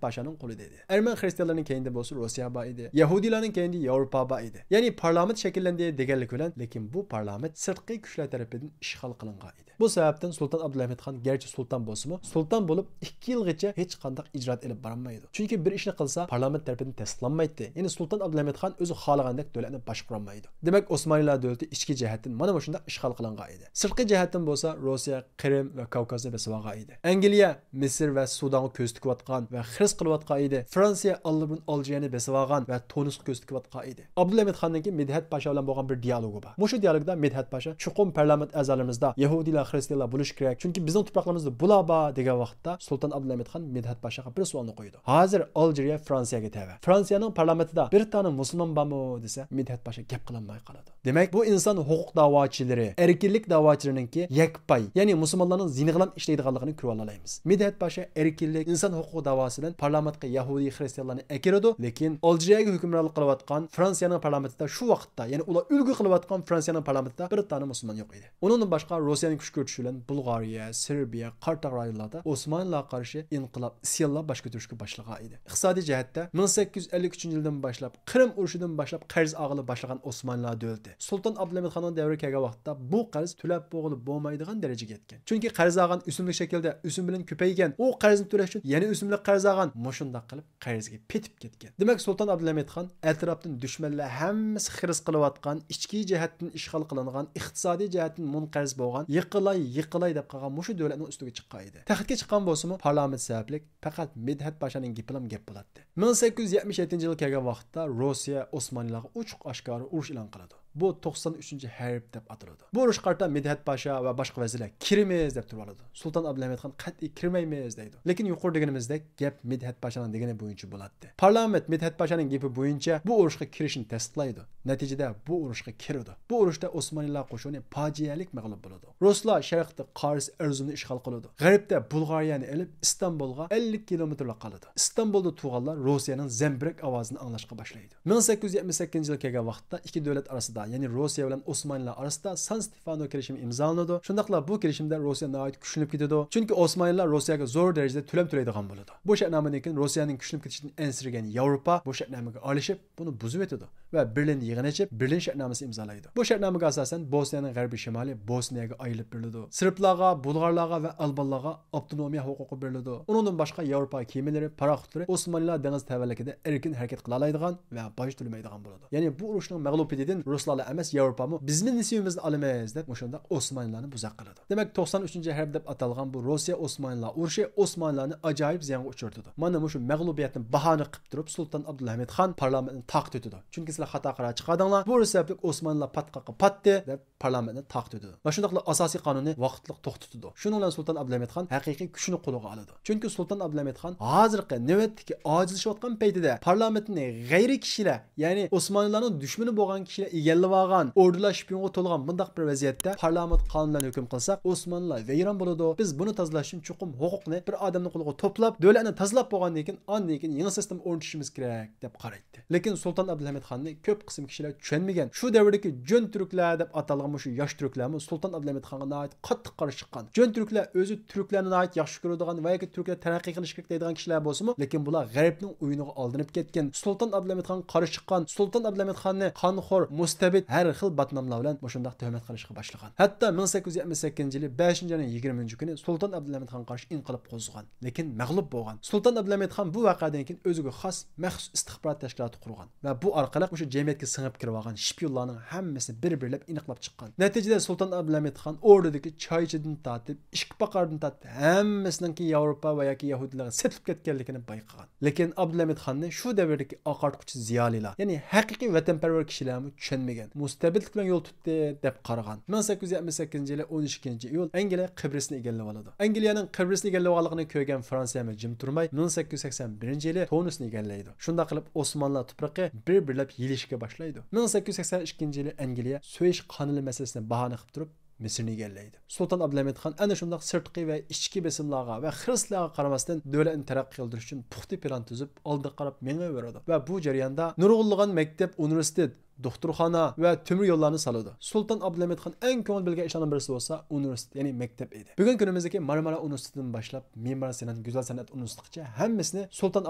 پاشانىڭ قولىدا ئىدى. ئەرمەن خىرىستىيانلارنىڭ كەينىدە بولسا روسىيە بار ئىدى. يەھۇدىيلارنىڭ كەينىدە ياۋروپا بار ئىدى. يەنى پارلامېنت شەكىللەندى دېگەنلىك بىلەن، لېكىن بۇ پارلامېنت سىرتقى كۈچلەر تەرىپىدىن ئىشغال قىلىنغان ئىدى. بۇ سەۋەبتىن سۇلتان ئابدۇلھەمىد خان گەرچە سۇلتان بولسىمۇ، سۇلتان بولۇپ ئىككى يىلغىچە ھېچقانداق ئىجرائات ئېلىپ بارالمايدۇ. چۈنكى بىر ئىشنى قىلسا، پارلامېنت تەرىپىدىن تەستىقلانمايتتى. يەنى سۇلتان ئابدۇلھەمىد خان ئۆزى خالىغاندەك دۆلەتنى باشقۇرالمايدۇ. دېمەك، ئوسمانىيلار دۆلىتى ئىچكى جەھەتتىن مانا مۇشۇنداق ئىشغال قىلىنغان ئىدى. سىرتقى جەھەتتىن بولسا، روسىيە قىرىم ۋە كاۋكازنى بېسىۋالغان ئىدى. ئەنگلىيە مىسىر ۋە سۇدانغا كۆز تىكىۋاتقان ۋە خىرىس قىلىۋاتقان ئىدى. فرانسىيە ئاللىبۇرۇن ئالجىرىيەنى بېسىۋالغان ۋە تونۇسقا كۆز تىكىۋاتقان ئىدى. ئابدۇلھەمىد خاننىڭكى مىدھەت پاشا بىلەن بولغان بىر دىيالوگى بار. مۇشۇ دىيالوگدا مىدھەت پاشا چوقۇم پارلامېنت ئەزالىرىمىزدا يەھۇدىيلار، خىرىستىيانلار بولۇشى كېرەك، چۈنكى بىزنىڭ تۇپراقلىرىمىزدا بۇلار بار، دېگەن ۋاقىتتا سۇلتان ئابدۇلھەمىد خان مىدھەت پاشاغا بىر سوئالنى قويىدۇ. ھازىر ئالجىرىيە فرانسىيەگە تەۋە. فرانسىيەنىڭ پارلامېنتىدا بىر دانە مۇسۇلمان بارمۇ دېسە، مىدھەت پاشا گەپ قىلالماي قالىدۇ. دېمەك، بۇ ئىنسان ھوقۇق داۋاچىلىرى، ئەركىنلىك داۋاچىلىرىنىڭكى يەكپاي، يەنى مۇسۇلمانلارنىڭ زىيىنىغىلا ئىشلەيدىغانلىقىنى كۆرۈۋالالايمىز. مىدھەت پاشا ئەركىنلىك، ئىنسان ھوقۇقى داۋاسى بىلەن پارلامېنتقا يەھۇدىي خىرىستىيانلارنى ئەكىرىدۇ، لېكىن ئالجىرىيەگە ھۆكۈمرانلىق قىلىۋاتقان فرانسىيەنىڭ پارلامېنتىدا شۇ ۋاقىتتا، يەنى ئۇلار ئۈلگە قىلىۋاتقان فرانسىيەنىڭ پارلامېنتىدا بىر دانە مۇسۇلمان يوق ئىدى. ئۇنىڭدىن باشقا، روسىيەنىڭ كۈچ كۆرسىتىشى بىلەن بۇلغارىيە، سېربىيە قاتارلىق رايونلاردا ئوسمانلىلارغا قارشى ئىنقىلاب، ئىسيانلار باش كۆتۈرۈشكە باشلىغان ئىدى. ئىقتىسادىي جەھەتتە مىڭ سەككىز يۈز ئەللىك ئۈچىنچى يىلدىن باشلاپ، قىرىم ئۇرۇشىدىن باشلاپ قەرز ئالغىلى باشلىغان ئوسمانلىلار دۆلىتى سۇلتان ئابدۇلھەمىد خاننىڭ دەۋرىگە كەلگەن ۋاقىتتا بۇ قەرز تۆلەپ بولغىلى بولمايدىغان دەرىجىگە يەتكەن. چۈنكى قەرز ئالغان ئۆسۈملۈك شەكلىدە ئۆسۈم بىلەن كۆپەيگەن، ئۇ قەرزنى تۆلەش ئۈچۈن يەنە ئۆسۈم بىلەن قەرز ئالغان، مۇشۇنداق قىلىپ قەرزگە پېتىپ كەتكەن. دېمەك، سۇلتان ئابدۇلھەمىد خان ئەتراپتىن دۈشمەنلەر ھەممىسى خىرىس قىلىۋاتقان، ئىچكى جەھەتتىن ئىشغال قىلىنغان، ئىقتىسادىي جەھەتتىن مۇنقەرز بولغان، يىقىلاي، يىقىلاي دەپ قالغان مۇشۇ دۆلەتنىڭ ئۈستىگە چىققان ئىدى. تەختكە چىققان بولسىمۇ، پارلامېنت سەۋەبلىك پەقەت مىدھەت پاشانىڭ گېپىلا گەپ بولاتتى. مىڭ سەككىز يۈز يەتمىش يەتتىنچى يىلى كەلگەن ۋاقىتتا روسىيە ئوسمانلىلارغا ئوچۇق ئاشكارا ئۇرۇش ئېلان قىلىدۇ. بۇ توقسان ئۈچىنچى ھەرب دەپ ئاتىلىدۇ. بۇ ئۇرۇشقا قارىتا مىدھەت پاشا ۋە باشقا ۋەزىرلەر كىرىمىز دەپ تۇرۇۋالىدۇ. سۇلتان ئابدۇلھەمىد خان قەتئىي كىرمەيمىز دەيدۇ. لېكىن يۇقىرىدا دېگىنىمىزدەك گەپ مىدھەت پاشانىڭ دېگىنى بويىچە بولاتتى. پارلامېنت مىدھەت پاشانىڭ گېپى بويىچە بۇ ئۇرۇشقا كىرىشنى تەستىقلايدۇ. نەتىجىدە بۇ ئۇرۇشقا كىرىدۇ. بۇ ئۇرۇشتا ئوسمانلىلار قوشۇنى پاجىئەلىك مەغلۇپ بولىدۇ. رۇسلار شەرقتە قارس ئەرزۇننى ئىشغال قىلىدۇ. غەربتە بۇلغارىيەنى ئېلىپ، ئىستانبۇلغا ئەللىك كىلومېتىرلا قالىدۇ. ئىستانبۇلدا تۇرغانلار روسىيەنىڭ زەمبىرەك ئاۋازىنى ئاڭلاشقا باشلايدۇ. مىڭ سەككىز يۈز يەتمىش سەككىزىنچى يىلى كەلگەن ۋاقىتتا ئىككى دۆلەت ئارىسىدا، يەنى روسىيە بىلەن ئوسمانلىلار ئارىسىدا سان ستېفانو كېلىشىمى ئىمزالىنىدۇ. شۇنداقلا بۇ كېلىشىمدە روسىيە ناھايىتى كۈچلىنىپ كېتىدۇ. چۈنكى ئوسمانلىلار روسىيەگە زور دەرىجىدە تۆلەم تۆلەيدىغان بولىدۇ. بۇ شەرتنامىدىن كېيىن روسىيەنىڭ كۈچلىنىپ كېتىشىدىن ئەنسىرىگەن ياۋروپا بۇ شەرتنامىگە ئارىلىشىپ، بۇنى بۇزۇۋېتىدۇ ۋە بېرلىندا يىغىن ئېچىپ، بېرلىن شەرتنامىسى ئىمزالايدۇ. بۇ شەرتنامىگە ئاساسەن، بوسنىيەنىڭ غەربىي شىمالى بوسنىيەگە ئايرىلىپ بېرىلىدۇ. سېربلارغا، بۇلغارلارغا ۋە ئالبانلارغا ئاپتونومىيە ھوقۇقى بېرىلىدۇ. ئۇنىڭدىن باشقا، ياۋروپا كېمىلىرى، پاراخوتلىرى ئوسمانلىلار دېڭىز تەۋەلىكىدە ئەركىن ھەرىكەت قىلالايدىغان ۋە باج تۆلىمەيدىغان بولىدۇ. يەنى بۇ ئۇرۇشنىڭ مەغلۇپىيىتىدىن رۇسلارلا ئەمەس، ياۋروپامۇ بىزمۇ نېسىۋىمىزنى ئالىمىز دەپ مۇشۇنداق ئوسمانلىلارنى بۇزاق قىلىدۇ. دېمەك، توقسان ئۈچىنچى ھەرب دەپ ئاتالغان بۇ روسىيە ئوسمانلىلار ئۇرۇشى ئوسمانلىلارنى ئاجايىپ زىيانغا ئۇچرىتىدۇ. مانا مۇشۇ مەغلۇبىيەتنى باھانە قىلىپ تۇرۇپ، سۇلتان ئابدۇلھەمىد خان پارلامېنتنى تارقىتىۋېتىدۇ. چۈنكى سىلەر خاتا قارار چىقاردىڭلار، بۇ ئۇرۇش سەۋەبلىك ئوسمانلىلار پاتقاققا پاتتى، دەپ پارلامېنتنى تارقىتىۋېتىدۇ. ۋە شۇنداقلا ئاساسىي قانۇننى ۋاقىتلىق توختىتىدۇ. شۇنىڭ بىلەن سۇلتان ئابدۇلھەمىد خان ھەقىقىي كۈچنى قولىغا ئالىدۇ. چۈنكى سۇلتان ئابدۇلھەمىد خان ھازىرقى نۆۋەتتىكى ئاجىزلىشىۋاتقان پەيتىدە پارلامېنتنى غەيرىي كىشىلەر، يەنى ئوسمانلىلارنىڭ دۈشمىنى بولغان كىشىلەر ئىگىلەپ ئېتىۋالغان، ئوردىلار شپىيونغا تولغان بۇنداق بىر ۋەزىيەتتە پارلامېنت قانۇن بىلەن ھۆكۈم قىلساق، ئوسمانلىلار ۋەيران بولىدۇ. بىز بۇنى تازىلاش ئۈچۈن چوقۇم ھوقۇقنى بىر ئادەمنىڭ قولىغا توپلاپ، دۆلەتنى تازىلاپ بولغاندىن كېيىن، ئاندىن كېيىن يېڭى سىستېما ئورنىتىشىمىز كېرەك، دەپ قارايتتى. لېكىن سۇلتان ئابدۇلھەمىد خاننى كۆپ قىسىم كىشىلەر چۈشەنمىگەن. شۇ دەۋردىكى جۆن تۈركلەر دەپ ئاتالغان مۇشۇ ياش تۈركلەرمۇ سۇلتان ئابدۇلھەمىد خانغا ناھايىتى قاتتىق قارشى چىققان. جۆن تۈركلەر ئۆزى تۈركلەرنى ناھايىتى ياخشى كۆرىدىغان ۋە ياكى تۈركلەر تەرەققىي قىلىشى كېرەك دەيدىغان كىشىلەر بولسىمۇ، لېكىن بۇلار غەربنىڭ ئويۇنىغا ئالدىنىپ كەتكەن. سۇلتان ئابدۇلھەمىد خانغا قارشى چىققان، سۇلتان ئابدۇلھەمىد خاننى قانخور، مۇستەبىت، ھەر خىل باتناملار بىلەن مۇشۇنداق تۆھمەت قىلىشقا باشلىغان. ھەتتا مىڭ سەككىز يۈز يەتمىش سەككىزىنچى يىلى بەشىنچى ئاينىڭ يىگىرمىنچى كۈنى سۇلتان ئابدۇلھەمىد خانغا قارشى ئىنقىلاب قوزغىغان. لېكىن مەغلۇپ بولغان. سۇلتان ئابدۇلھەمىد خان بۇ ۋەقەدىن كېيىن ئۆزىگە خاس مەخسۇس ئىستىخبارات تەشكىلاتى قۇرغان ۋە بۇ ئارقىلىق مۇشۇ جەمئىيەتكە سىڭىپ كىرىۋالغان شپىيونلارنىڭ ھەممىسىنى بىر-بىرلەپ ئېنىقلاپ چىققان. نەتىجىدە سۇلتان ئابدۇلھەمىد خان ئوردىدىكى چايچىدىن تارتىپ، ئىچكى پاقاردىن تارتىپ ھەممىسىنىڭكى ياۋروپا ۋە ياكى يەھۇدىيلارغا سېتىلىپ كەتكەنلىكىنى بايقىغان. لېكىن ئابدۇلھەمىد خاننى شۇ دەۋردىكى ئاقارتقۇچى زىيالىيلار، يەنى ھەقىقىي ۋەتەنپەرۋەر كىشىلەرمۇ چۈشەنمىگەن، مۇستەبىتلىك بىلەن يول تۇتتى دەپ قارىغان. مىڭ سەككىز يۈز يەتمىش سەككىزىنچى يىلى ئون ئىككىنچى ئىيۇل ئەنگلىيە قىبرىسنى ئىگىلىۋالىدۇ. ئەنگلىيەنىڭ قىبرىسنى ئىگىلىۋالغانلىقىنى كۆرگەن فرانسىيەمۇ جىم تۇرماي، مىڭ سەككىز يۈز سەكسەن بىرىنچى يىلى تونۇسنى ئىگىلەيدۇ. شۇنداق قىلىپ ئوسمانلىلار تۇپرىقى بىر-بىرلەپ يېلىشىشكە باشلايدۇ. مىڭ سەككىز يۈز سەكسەن ئىككىنچى يىلى ئەنگلىيە سۇۋېيش قانىلى مەسىلىسىنى باھانە قىلىپ تۇرۇپ، مىسىرنى ئىگىلەيدۇ. سۇلتان ئابدۇلھەمىد خان ئەنە شۇنداق سىرتقى ۋە ئىچكى بېسىملارغا ۋە خىرىسلارغا قارىماستىن، دۆلەتنى تەرەققىي قىلدۇرۇش ئۈچۈن پۇختا پىلان تۈزۈپ، ئالدىغا قاراپ مېڭىۋېرىدۇ ۋە بۇ جەرياندا نۇرغۇنلىغان مەكتەپ، ئۇنىۋېرسىتېت، دوختۇرخانا ۋە تۆمۈر يوللارنى سالىدۇ. سۇلتان ئابدۇلھەمىد خان ئەڭ كۆڭۈل بۆلگەن ئىشلارنىڭ بىرسى بولسا ئۇنىۋېرسىتېت، يەنى مەكتەپ ئىدى. بۈگۈنكى كۈنىمىزدىكى مارمارا ئۇنىۋېرسىتېتىدىن باشلاپ، مېمار سىنان گۈزەل سەنئەت ئۇنىۋېرسىتېتىغىچە ھەممىسىنى سۇلتان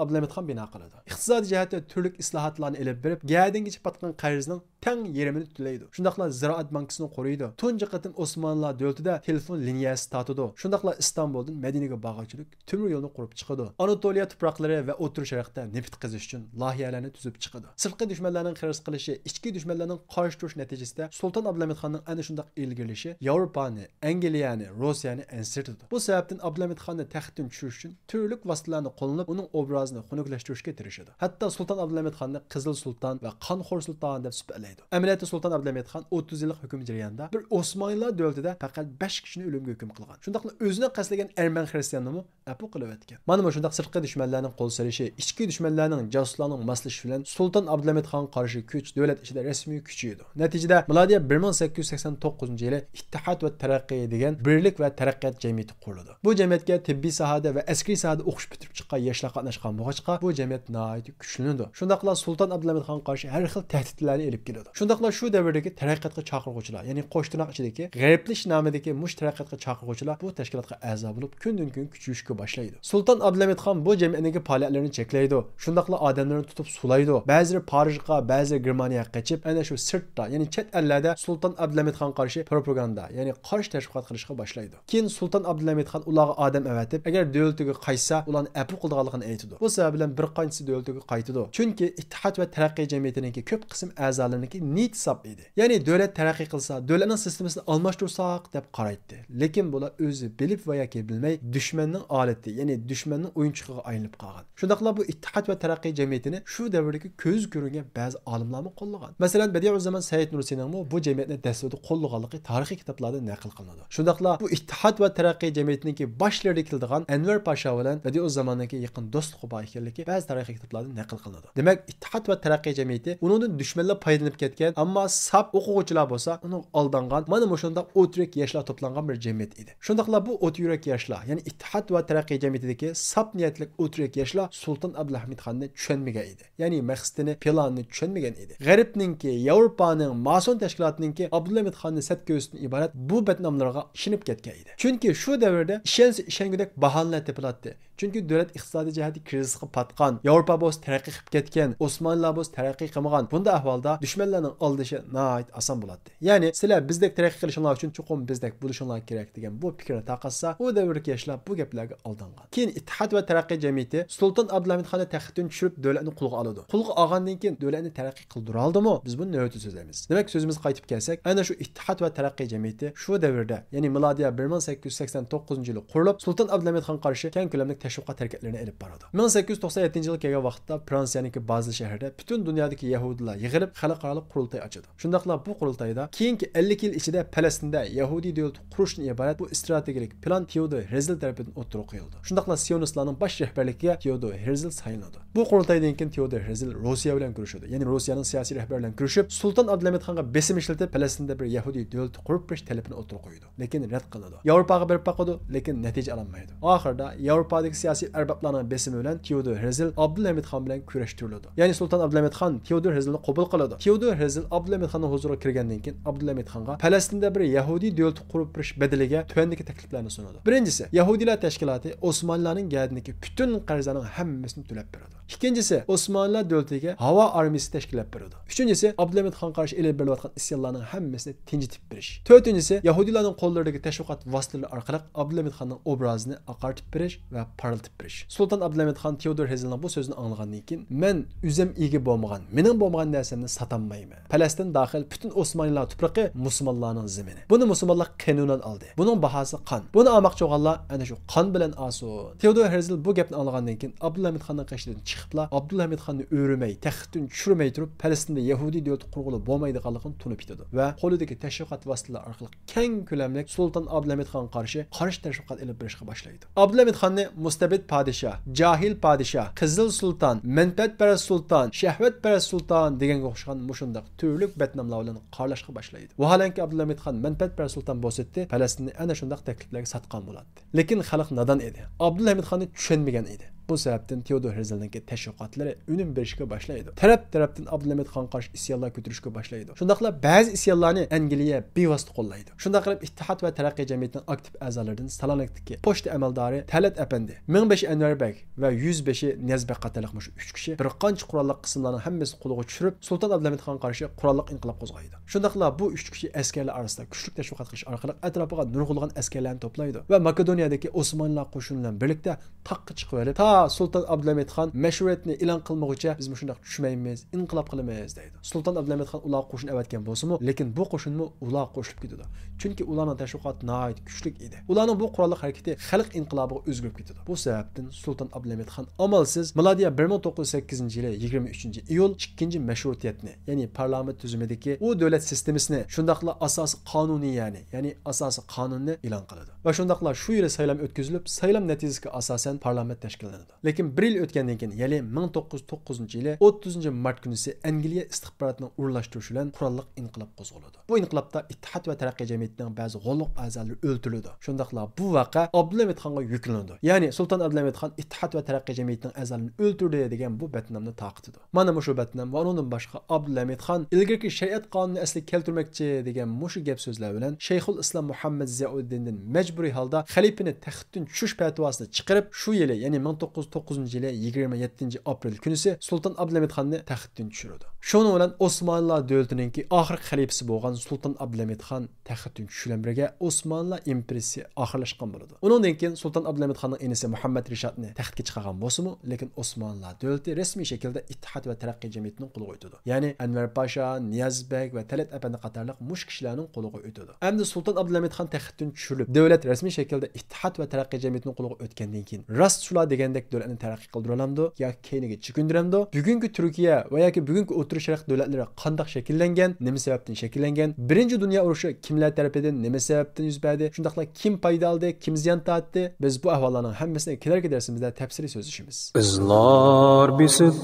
ئابدۇلھەمىد خان بىنا قىلىدۇ. ئىقتىسادىي جەھەتتە تۈرلۈك ئىسلاھاتلارنى ئېلىپ بېرىپ، گەدىنگىچە پاتقان قەرزنىڭ تەڭ يېرىمىنى تۆلەيدۇ. شۇنداقلا زىرائەت بانكىسىنى قۇرۇيدۇ. تۇنجى قېتىم ئوسمانلىلار دۆلىتىدە تېلېفون لىنىيەسى تارتىدۇ. شۇنداقلا ئىستانبۇلدىن مەدىنىگە بارغۇچىلىك تۆمۈر يولنى قۇرۇپ چىقىدۇ. ئاناتولىيە تۇپراقلىرى ۋە ئوتتۇرا شەرقتە نېفىت قېزىش ئۈچۈن لايىھەلەرنى تۈزۈپ چىقىدۇ. سىرتقى دۈشمەنلەرنىڭ خىرىس قىلىشى، ئىچكى دۈشمەنلەرنىڭ قارشى تۇرۇشى نەتىجىسىدە سۇلتان ئابدۇلھەمىد خاننىڭ ئەنە شۇنداق ئىلگىرىلىشى ياۋروپانى، ئەنگلىيەنى، روسىيەنى ئەنسىرىتىدۇ. بۇ سەۋەبتىن ئابدۇلھەمىد خاننى تەختتىن چۈشۈرۈش ئۈچۈن تۈرلۈك ۋاسىتىلەرنى قوللىنىپ، ئۇنىڭ ئوبرازىنى خۇنۈكلەشتۈرۈشكە تىرىشىدۇ. ھەتتا سۇلتان ئابدۇلھەمىد خاننى قىزىل سۇلتان ۋە قانخور سۇلتان دەپ سۈپەتلەيدۇ. ئەمەلىيەتتە سۇلتان ئابدۇلھەمىد خان ئوتتۇز يىللىق ھۆكۈم جەريانىدا بىر ئوسمانلىلار دۆلىتىدە پەقەت بەش كىشىنى ئۆلۈمگە ھۆكۈم قىلغان. شۇنداقلا ئۆزىنىڭ قەستلىگەن ئەرمەن خىرىستىيانىنىمۇ ئەپۇ قىلىۋەتكەن. مانا مۇشۇنداق سىرتقى دۈشمەنلەرنىڭ قول سېلىشى، ئىچكى دۈشمەنلەرنىڭ، جاسۇسلارنىڭ ماسلىشىشى بىلەن سۇلتان ئابدۇلھەمىد خانغا قارشى كۈچ دۆلەت ئىچىدە رەسمىي كۈچىيىدۇ. نەتىجىدە، مىلادىيە بىر مىڭ سەككىز يۈز سەكسەن توققۇزىنچى يىلى ئىتتىھاد ۋە تەرەققىي دېگەن بىرلىك ۋە تەرەققىيات جەمئىيىتى قۇرۇلىدۇ. بۇ جەمئىيەتكە تېببىي ساھەدە ۋە ئەسكىرىي ساھەدە ئوقۇش پۈتتۈرۈپ چىققان ياشلار قاتناشقان بولغاچقا، بۇ جەمئىيەت ناھايىتى كۈچلىنىدۇ. شۇنداقلا سۇلتان ئابدۇلھەمىد خانغا قارشى ھەر خىل تەھدىتلەرنى ئېلىپ كېلىدۇ. شۇنداقلا شۇ دەۋردىكى تەرەققىياتقا چاقىرغۇچىلار، يەنى قوش تىرناق ئىچىدىكى غەربلىشىش نامىدىكى مۇشۇ تەرەققىياتقا چاقىرغۇچىلار بۇ تەشكىلاتقا ئەزا بولۇپ، كۈندىن-كۈن كۈچىيىشكە باشلايدۇ. سۇلتان ئابدۇلھەمىد خان بۇ جەمئىيەتنىڭكى پائالىيەتلىرىنى چەكلەيدۇ. شۇنداقلا ئادەملىرىنى تۇتۇپ سولايدۇ. بەزىلىرى پارىژغا، بەزىلىرى گېرمانىيەگە قېچىپ، ئەنە شۇ سىرتتا، يەنى چەت ئەللەردە سۇلتان ئابدۇلھەمىد خانغا قارشى پروپاگاندا، يەنى قارشى تەشۋىقات قىلىشقا باشلايدۇ. كېيىن سۇلتان ئابدۇلھەمىد خان ئۇلارغا ئادەم ئەۋەتىپ، ئەگەر دۆلىتىگە قايتسا، ئۇلارنى ئەپۇ قىلىدىغانلىقىنى ئېيتىدۇ. بۇ سەۋەب بىلەن بىر قانچىسى دۆلىتىگە قايتىدۇ. چۈنكى ئىتتىھاد ۋە تەرەققىي جەمئىيىتىنىڭكى كۆپ قىسىم ئەزالىرىنىڭكى نىيىتى ساپ ئىدى. يەنى دۆلەت تەرەققىي قىلسا، دۆلەتنىڭ سىستېمىسىنى ئالماشتۇرساق دەپ قارايتتى. لېكىن بۇلار ئۆزى بىلىپ ۋە ياكى بىلمەي دۈشمەننىڭ ئالىتى، يەنى دۈشمەننىڭ ئويۇنچۇقىغا ئايلىنىپ قالغان. شۇنداقلا بۇ ئىتتىھاد ۋە تەرەققىي جەمئىيىتىنى شۇ دەۋردىكى كۆزگە كۆرۈنگەن بەزى ئالىملارمۇ قوللىغان. مەسىلەن، بەدىئۇززامان سەئىد نۇرسىنىڭمۇ بۇ جەمئىيەتنى دەسلىپىدە قوللىغانلىقى تارىخىي كىتابلاردا نەقىل قىلىنىدۇ. شۇنداقلا بۇ ئىتتىھاد ۋە تەرەققىي جەمئىيىتىنىڭكى باشلىرىدا كېلىدىغان ئەنۋەر پاشا بىلەن بەدىئۇززاماننىڭكى يېقىن دوستلۇقى بار ئىكەنلىكى بەزى تارىخىي كىتابلاردا نەقىل قىلىنىدۇ. دېمەك، ئىتتىھاد ۋە تەرەققىي جەمئىيىتى ئۇنىڭدىن دۈشمەنلەر پايدىلىنىپ كەتكەن، ئەمما ساپ ئوقۇغۇچىلار بولسا ئۇنىڭغا ئالدانغان، مانا مۇشۇنداق ئوتتۇرىدىكى ياشلار توپلانغان بىر جەمئىيەت ئىدى. شۇنداقلا بۇ ئوتتۇرا يۈرەك ياشلار، يەنى ئىتتىھاد ۋە تەرەققىي جەمئىيىتىدىكى ساپ نىيەتلىك ئوتتۇرا يۈرەك ياشلار سۇلتان ئابدۇلھەمىد خاننى چۈشەنمىگەن ئىدى. يەنى مەقسىتىنى، پىلانىنى چۈشەنمىگەن ئىدى. غەربنىڭكى، ياۋروپانىڭ ماسون تەشكىلاتىنىڭكى ئابدۇلھەمىد خاننى سەت كۆرۈشتىن ئىبارەت بۇ بەتناملىرىغا ئىشىنىپ كەتكەن ئىدى. چۈنكى شۇ دەۋردە ئىشەنسە ئىشەنگۈدەك باھانىلەر تېپىلاتتى. چۈنكى دۆلەت ئىقتىسادىي جەھەتتە كىرىزىسقا پاتقان، ياۋروپا بولسا تەرەققىي قىلىپ كەتكەن، ئوسمانلىلار بولسا تەرەققىي قىلمىغان. بۇنداق ئەھۋالدا دۈشمەنلەرنىڭ ئالدىشى ناھايىتى ئاسان بولاتتى. يەنى، سىلەر بىزدەك تەرەققىي قىلىشىڭلار ئۈچۈن چوقۇم بىزدەك بولۇشۇڭلار كېرەك دېگەن بۇ پىكىرنى تارقاتسا، ئۇ دەۋردىكى ياشلار بۇ گەپلەرگە ئالدانغان. كېيىن ئىتتىھاد ۋە تەرەققىي جەمئىيىتى سۇلتان ئابدۇلھەمىد خاننى تەختتىن چۈشۈرۈپ، دۆلەتنى قولغا ئالىدۇ. قولغا ئالغاندىن كېيىن دۆلەتنى تەرەققىي قىلدۇرالدىمۇ؟ بىز بۇنى نۆۋەتتە سۆزلەيمىز. دېمەك، سۆزىمىزگە قايتىپ كەلسەك، ئەنە شۇ ئىتتىھاد ۋە تەرەققىي جەمئىيىتى شۇ دەۋردە، يەنى مىلادىيە بىر مىڭ سەككىز يۈز سەكسەن توققۇزىنچى يىلى قۇرۇلۇپ، سۇلتان ئابدۇلھەمىد خانغا قارشى كەڭ كۆلەملىك تەشۋىقات ھەرىكەتلىرىنى ئېلىپ بارىدۇ. مىڭ سەككىز يۈز توقسان يەتتىنچى يىلى كەلگەن ۋاقىتتا فرانسىيەنىڭكى بازېل شەھىرىدە پۈتۈن دۇنيادىكى يەھۇدىيلار يىغىلىپ، خەلقئارالىق قۇرۇلتاي ئاچىدۇ. شۇنداقلا بۇ قۇرۇلتايدا كېيىنكى ئەللىك يىل ئىچىدە پەلەستىندە يەھۇدىي دۆلىتى قۇرۇشتىن ئىبارەت بۇ ئىستراتېگىيەلىك پىلان تېئودور ھېرزل تەرىپىدىن ئوتتۇرىغا قويۇلىدۇ. شۇنداقلا سىيونىستلارنىڭ باش رەھبەرلىكىگە تېئودور ھېرزل سايلىنىدۇ. بۇ قۇرۇلتايدىن كېيىن تېئودور ھېرزل روسىيە بىلەن كۆرۈشىدۇ. يەنى روسىيەنىڭ سىياسىي رەھبىرى بىلەن كۆرۈشۈپ، سۇلتان ئابدۇلھەمىد خانغا بېسىم ئىشلىتىپ، پەلەستىندە بىر يەھۇدىي دۆلىتى قۇرۇپ بېرىش تەلىپىنى ئوتتۇرىغا قويىدۇ. لېكىن رەت قىلىنىدۇ. ياۋروپاغا بېرىپ باقىدۇ، لېكىن نەتىجە ئالالمايدۇ. ئاخىرىدا ياۋروپادىكى سىياسىي ئەربابلارنىڭ بېسىمى بىلەن تېئودور ھېرزل ئابدۇلھەمىد خان بىلەن كۆرۈشتۈرۈلىدۇ. يەنى سۇلتان ئابدۇلھەمىد خان تېئودور ھېرزلنى قوبۇل قىلىدۇ. تېئودور ھېرزل ئابدۇلھەمىد خاننىڭ ھۇزۇرىغا كىرگەندىن كېيىن، ئابدۇلھەمىد خانغا پەلەستىندە بىر يەھۇدىي دۆلىتى قۇرۇپ بېرىش بەدىلىگە تۆۋەندىكى تەكلىپلەرنى سۇنىدۇ. بىرىنچىسى، يەھۇدىيلار تەشكىلاتى ئوسمانلىلارنىڭ گەدىنىدىكى پۈتۈن قەرزلەرنىڭ ھەممىسىنى تۆلەپ بېرىدۇ. ئىككىنچىسى، ئوسمانلىلار دۆلىتىگە ھاۋا ئارمىيىسى تەشكىللەپ بېرىدۇ. ئۈچىنچىسى، ئابدۇلھەمىد خانغا قارشى ئېلىپ بېرىلىۋاتقان ئىسيانلارنىڭ ھەممىسىنى تىنچىتىپ بېرىش. تۆتىنچىسى، يەھۇدىيلارنىڭ قوللىرىدىكى تەشۋىقات ۋاسىتىلىرى ئارقىلىق ئابدۇلھەمىد خاننىڭ ئوبرازىنى ئاقارتىپ بېرىش ۋە پارلىتىپ بېرىش. سۇلتان ئابدۇلھەمىد خان تېئودور ھېرزلنىڭ بۇ سۆزىنى ئاڭلىغاندىن كېيىن، مەن ئۆزۈم ئىگە بولمىغان، مېنىڭ بولمىغان نەرسەمنى ساتالمايمەن. پەلەستىن داخىل پۈتۈن ئوسمانلىلار تۇپرىقى مۇسۇلمانلارنىڭ زېمىنى. بۇنى مۇسۇلمانلار قېنۇنەن ئالدى. بۇنىڭ باھاسى قان. بۇنى ئالماقچى بولغانلار ئەنە شۇ قان بىلەن ئالسۇن. تېئودور ھېرزل بۇ گەپنى ئاڭلىغاندىن كېيىن، ئابدۇلھەمىد خاننىڭ قېشىدىن چىقىپلا، ئابدۇلھەمىد خاننى ئۆرۈمەي، تەختتىن چۈشۈرمەي تۇرۇپ، پەلەستىندە يەھۇدىي دۆلىتى قۇرغىلى بولمايدىغانلىقىنى تونۇپ يېتىدۇ ۋە قولىدىكى تەشۋىقات ۋاسىتىلىرى ئارقىلىق كەڭ كۆلەملىك سۇلتان ئابدۇلھەمىد خانغا قارشى قارشى تەشۋىقات ئېلىپ بېرىشقا باشلايدۇ. ئابدۇلھەمىد خاننى مۇستەبىت پادىشاھ، جاھىل پادىشاھ، قىزىل سۇلتان، مەنپەئەتپەرەس سۇلتان، شەھۋەتپەرەس سۇلتان دېگەنگە ئوخشىغان مۇشۇنداق تۈرلۈك بەتناملار بىلەن قارىلاشقا باشلايدۇ. ۋاھالەنكى، ئابدۇلھەمىد خان مەنپەئەتپەرەس سۇلتان بولسىدى، پەلەستىننى ئەنە شۇنداق تەكلىپلەرگە ساتقان بولاتتى. لېكىن خەلق نادان ئىدى. ئابدۇلھەمىد خاننى چۈشەنمىگەن ئىدى. بۇ سەۋەبتىن تېئودور ھېرزلنىڭكى تەشۋىقاتلىرى ئۈنۈم بېرىشكە باشلايدۇ. تەرەپ-تەرەپتىن ئابدۇلھەمىد خانغا قارشى ئىسيانلار كۆتۈرۈشكە باشلايدۇ. شۇنداقلا بەزى ئىسيانلارنى ئەنگلىيە بىۋاسىتە قوللايدۇ. شۇنداق قىلىپ، ئىتتىھاد ۋە تەرەققىي جەمئىيىتىنىڭ ئاكتىپ ئەزالىرىدىن سالانەكتىكى پوچتا ئەمەلدارى تەلەت ئەپەندى، مىڭبېشى ئەنۋەر بەگ ۋە يۈزبېشى نىياز بەگ قاتارلىق مۇشۇ ئۈچ كىشى بىر قانچە قوراللىق قىسىملارنىڭ ھەممىسىنى قولىغا چۈشۈرۈپ، سۇلتان ئابدۇلھەمىد خانغا قارشى قوراللىق ئىنقىلاب قوزغايدۇ. شۇنداقلا بۇ ئۈچ كىشى ئەسكەرلەر ئارىسىدا كۈچلۈك تەشۋىقات قىلىش ئارقىلىق ئەتراپىغا نۇرغۇنلىغان ئەسكەرلەرنى توپلايدۇ ۋە ماكېدونىيەدىكى ئوسمانلىلار قوشۇنى بىلەن بىرلىكتە تاغقا چىقىۋېلىپ، تا سۇلتان ئابدۇلھەمىد خان مەشرۇئىيەتنى ئېلان قىلمىغۇچە بىز مۇشۇنداق چۈشمەيمىز، ئىنقىلاب قىلىمىز دەيدۇ. سۇلتان ئابدۇلھەمىد خان ئۇلارغا قوشۇن ئەۋەتكەن بولسىمۇ، لېكىن بۇ قوشۇنمۇ ئۇلارغا قوشۇلۇپ كېتىدۇ. چۈنكى ئۇلارنىڭ تەشۋىقاتى ناھايىتى كۈچلۈك ئىدى. ئۇلارنىڭ بۇ قوراللىق ھەرىكىتى خەلق ئىنقىلابىغا ئۆزگىرىپ كېتىدۇ. بۇ سەۋەبتىن سۇلتان ئابدۇلھەمىد خان ئامالسىز مىلادىيە بىر مىڭ توققۇز يۈز سەككىزىنچى يىلى يىگىرمە ئۈچىنچى ئىيۇل ئىككىنچى مەشرۇتىيەتنى، يەنى پارلامېنت تۈزۈمىدىكى ئۇ دۆلەت سىستېمىسىنى، شۇنداقلا ئاساسىي قانۇنىيەنى، يەنى ئاساسىي قانۇننى ئېلان قىلىدۇ. ۋە شۇنداقلا شۇ يىلى سايلام ئۆتكۈزۈلۈپ، سايلام نەتىجىسىگە ئاساسەن پارلامېنت تەشكىللىنىدۇ. لېكىن بىر يىل ئۆتكەندىن كېيىن، يەنى مىڭ توققۇز يۈز توققۇزىنچى يىلى ئوتتۇزىنچى مارت كۈنىسى ئەنگلىيە ئىستىخباراتىنىڭ ئورۇنلاشتۇرۇشى بىلەن قوراللىق ئىنقىلاب قوزغىلىدۇ. بۇ ئىنقىلابتا ئىتتىھاد ۋە تەرەققىي جەمئىيىتىنىڭ بەزى غوللۇق ئەزالىرى ئۆلتۈرۈلىدۇ. شۇنداقلا بۇ ۋەقە ئابدۇلھەمىد خانغا يۈكلىنىدۇ. يەنى سۇلتان ئابدۇلھەمىد خان ئىتتىھاد ۋە تەرەققىي جەمئىيىتىنىڭ ئەزالىرىنى ئۆلتۈردى دېگەن بۇ بەتنامنى تارقىتىدۇ. مانا مۇشۇ بەتنام ۋە ئۇنىڭدىن باشقا ئابدۇلھەمىد خان ئىلگىرىكى شەرىئەت قانۇنىنى ئەسلىگە كەلتۈرمەكچى دېگەن مۇشۇ گەپ سۆزلەر بىلەن شەيخۇل ئىسلام مۇھەممەد زىيائۇددىندىن مەجبۇرىي ھالدا خەلىپىنى تەختتىن چۈشۈرۈش پەتىۋاسىنى چىقىرىپ، شۇ يىلى، يەنى مىڭ توققۇز يۈز توققۇزىنچى يىلى يىگىرمە يەتتىنچى ئاپرېل كۈنىسى سۇلتان ئابدۇلھەمىد خاننى تەختتىن چۈشۈرىدۇ. شۇنىڭ بىلەن ئوسمانلىلار دۆلىتىنىڭكى ئاخىرقى خەلىپىسى بولغان سۇلتان ئابدۇلھەمىد خان تەختتىن چۈشۈش بىلەن بىرگە ئوسمانلىلار ئىمپېرىيىسى ئاخىرلاشقان بولىدۇ. ئۇنىڭدىن كېيىن سۇلتان ئابدۇلھەمىد خاننىڭ ئىنىسى مۇھەممەد رىشاتنى تەختكە چىقارغان بولسىمۇ، لېكىن ئوسمانلىلار دۆلىتى رەسمىي شەكىلدە ئىتتىھاد ۋە تەرەققىي جەمئىيىتىنىڭ قولىغا ئۆتىدۇ. يەنى ئەنۋەر پاشا، نىياز بەگ ۋە تەلەت ئەپەندى قاتارلىق مۇشۇ كىشىلەرنىڭ قولىغا ئۆتىدۇ. ئەمدى سۇلتان ئابدۇلھەمىد خان تەختتىن چۈشۈرۈلۈپ، دۆلەت رەسمىي شەكىلدە ئىتتىھاد ۋە تەرەققىي جەمئىيىتىنىڭ قولىغا ئۆتكەندىن كېيىن، راست شۇلار دېگەندەك دۆلەتنى تەرەققىي قىلدۇرالامدۇ ياكى كەينىگە چېكىندۈرەمدۇ؟ بۈگۈنكى تۈركىيە ۋە ياكى بۈگۈنكى ئوتتۇرا شەرق دۆلەتلىرى قانداق شەكىللەنگەن، نېمە سەۋەبتىن شەكىللەنگەن، بىرىنچى دۇنيا ئۇرۇشى كىملەر تەرىپىدىن، نېمە سەۋەبتىن يۈز بەردى، شۇنداقلا كىم پايدا ئالدى، كىم زىيان تارتتى؟ بىز بۇ ئەھۋاللارنىڭ ھەممىسىنى كېلەركى دەرسىمىزدە تەپسىلىي سۆزلىشىمىز. ئىزلار بېسىپ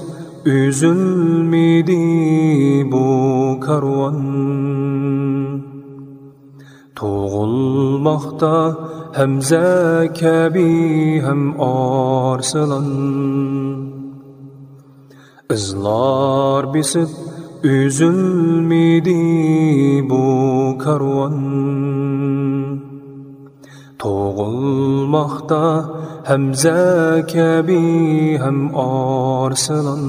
ئۈزۈلمىدى بۇ كارۋان، تۇغۇلماقتا ھەمزە كەبى ھەم ئارسلان. ئىزلار بېسىپ ئۈزۈلمىدى بۇ كارۋان، تۇغۇلماقتا ھەمزە كەبى ھەم ئارسلان.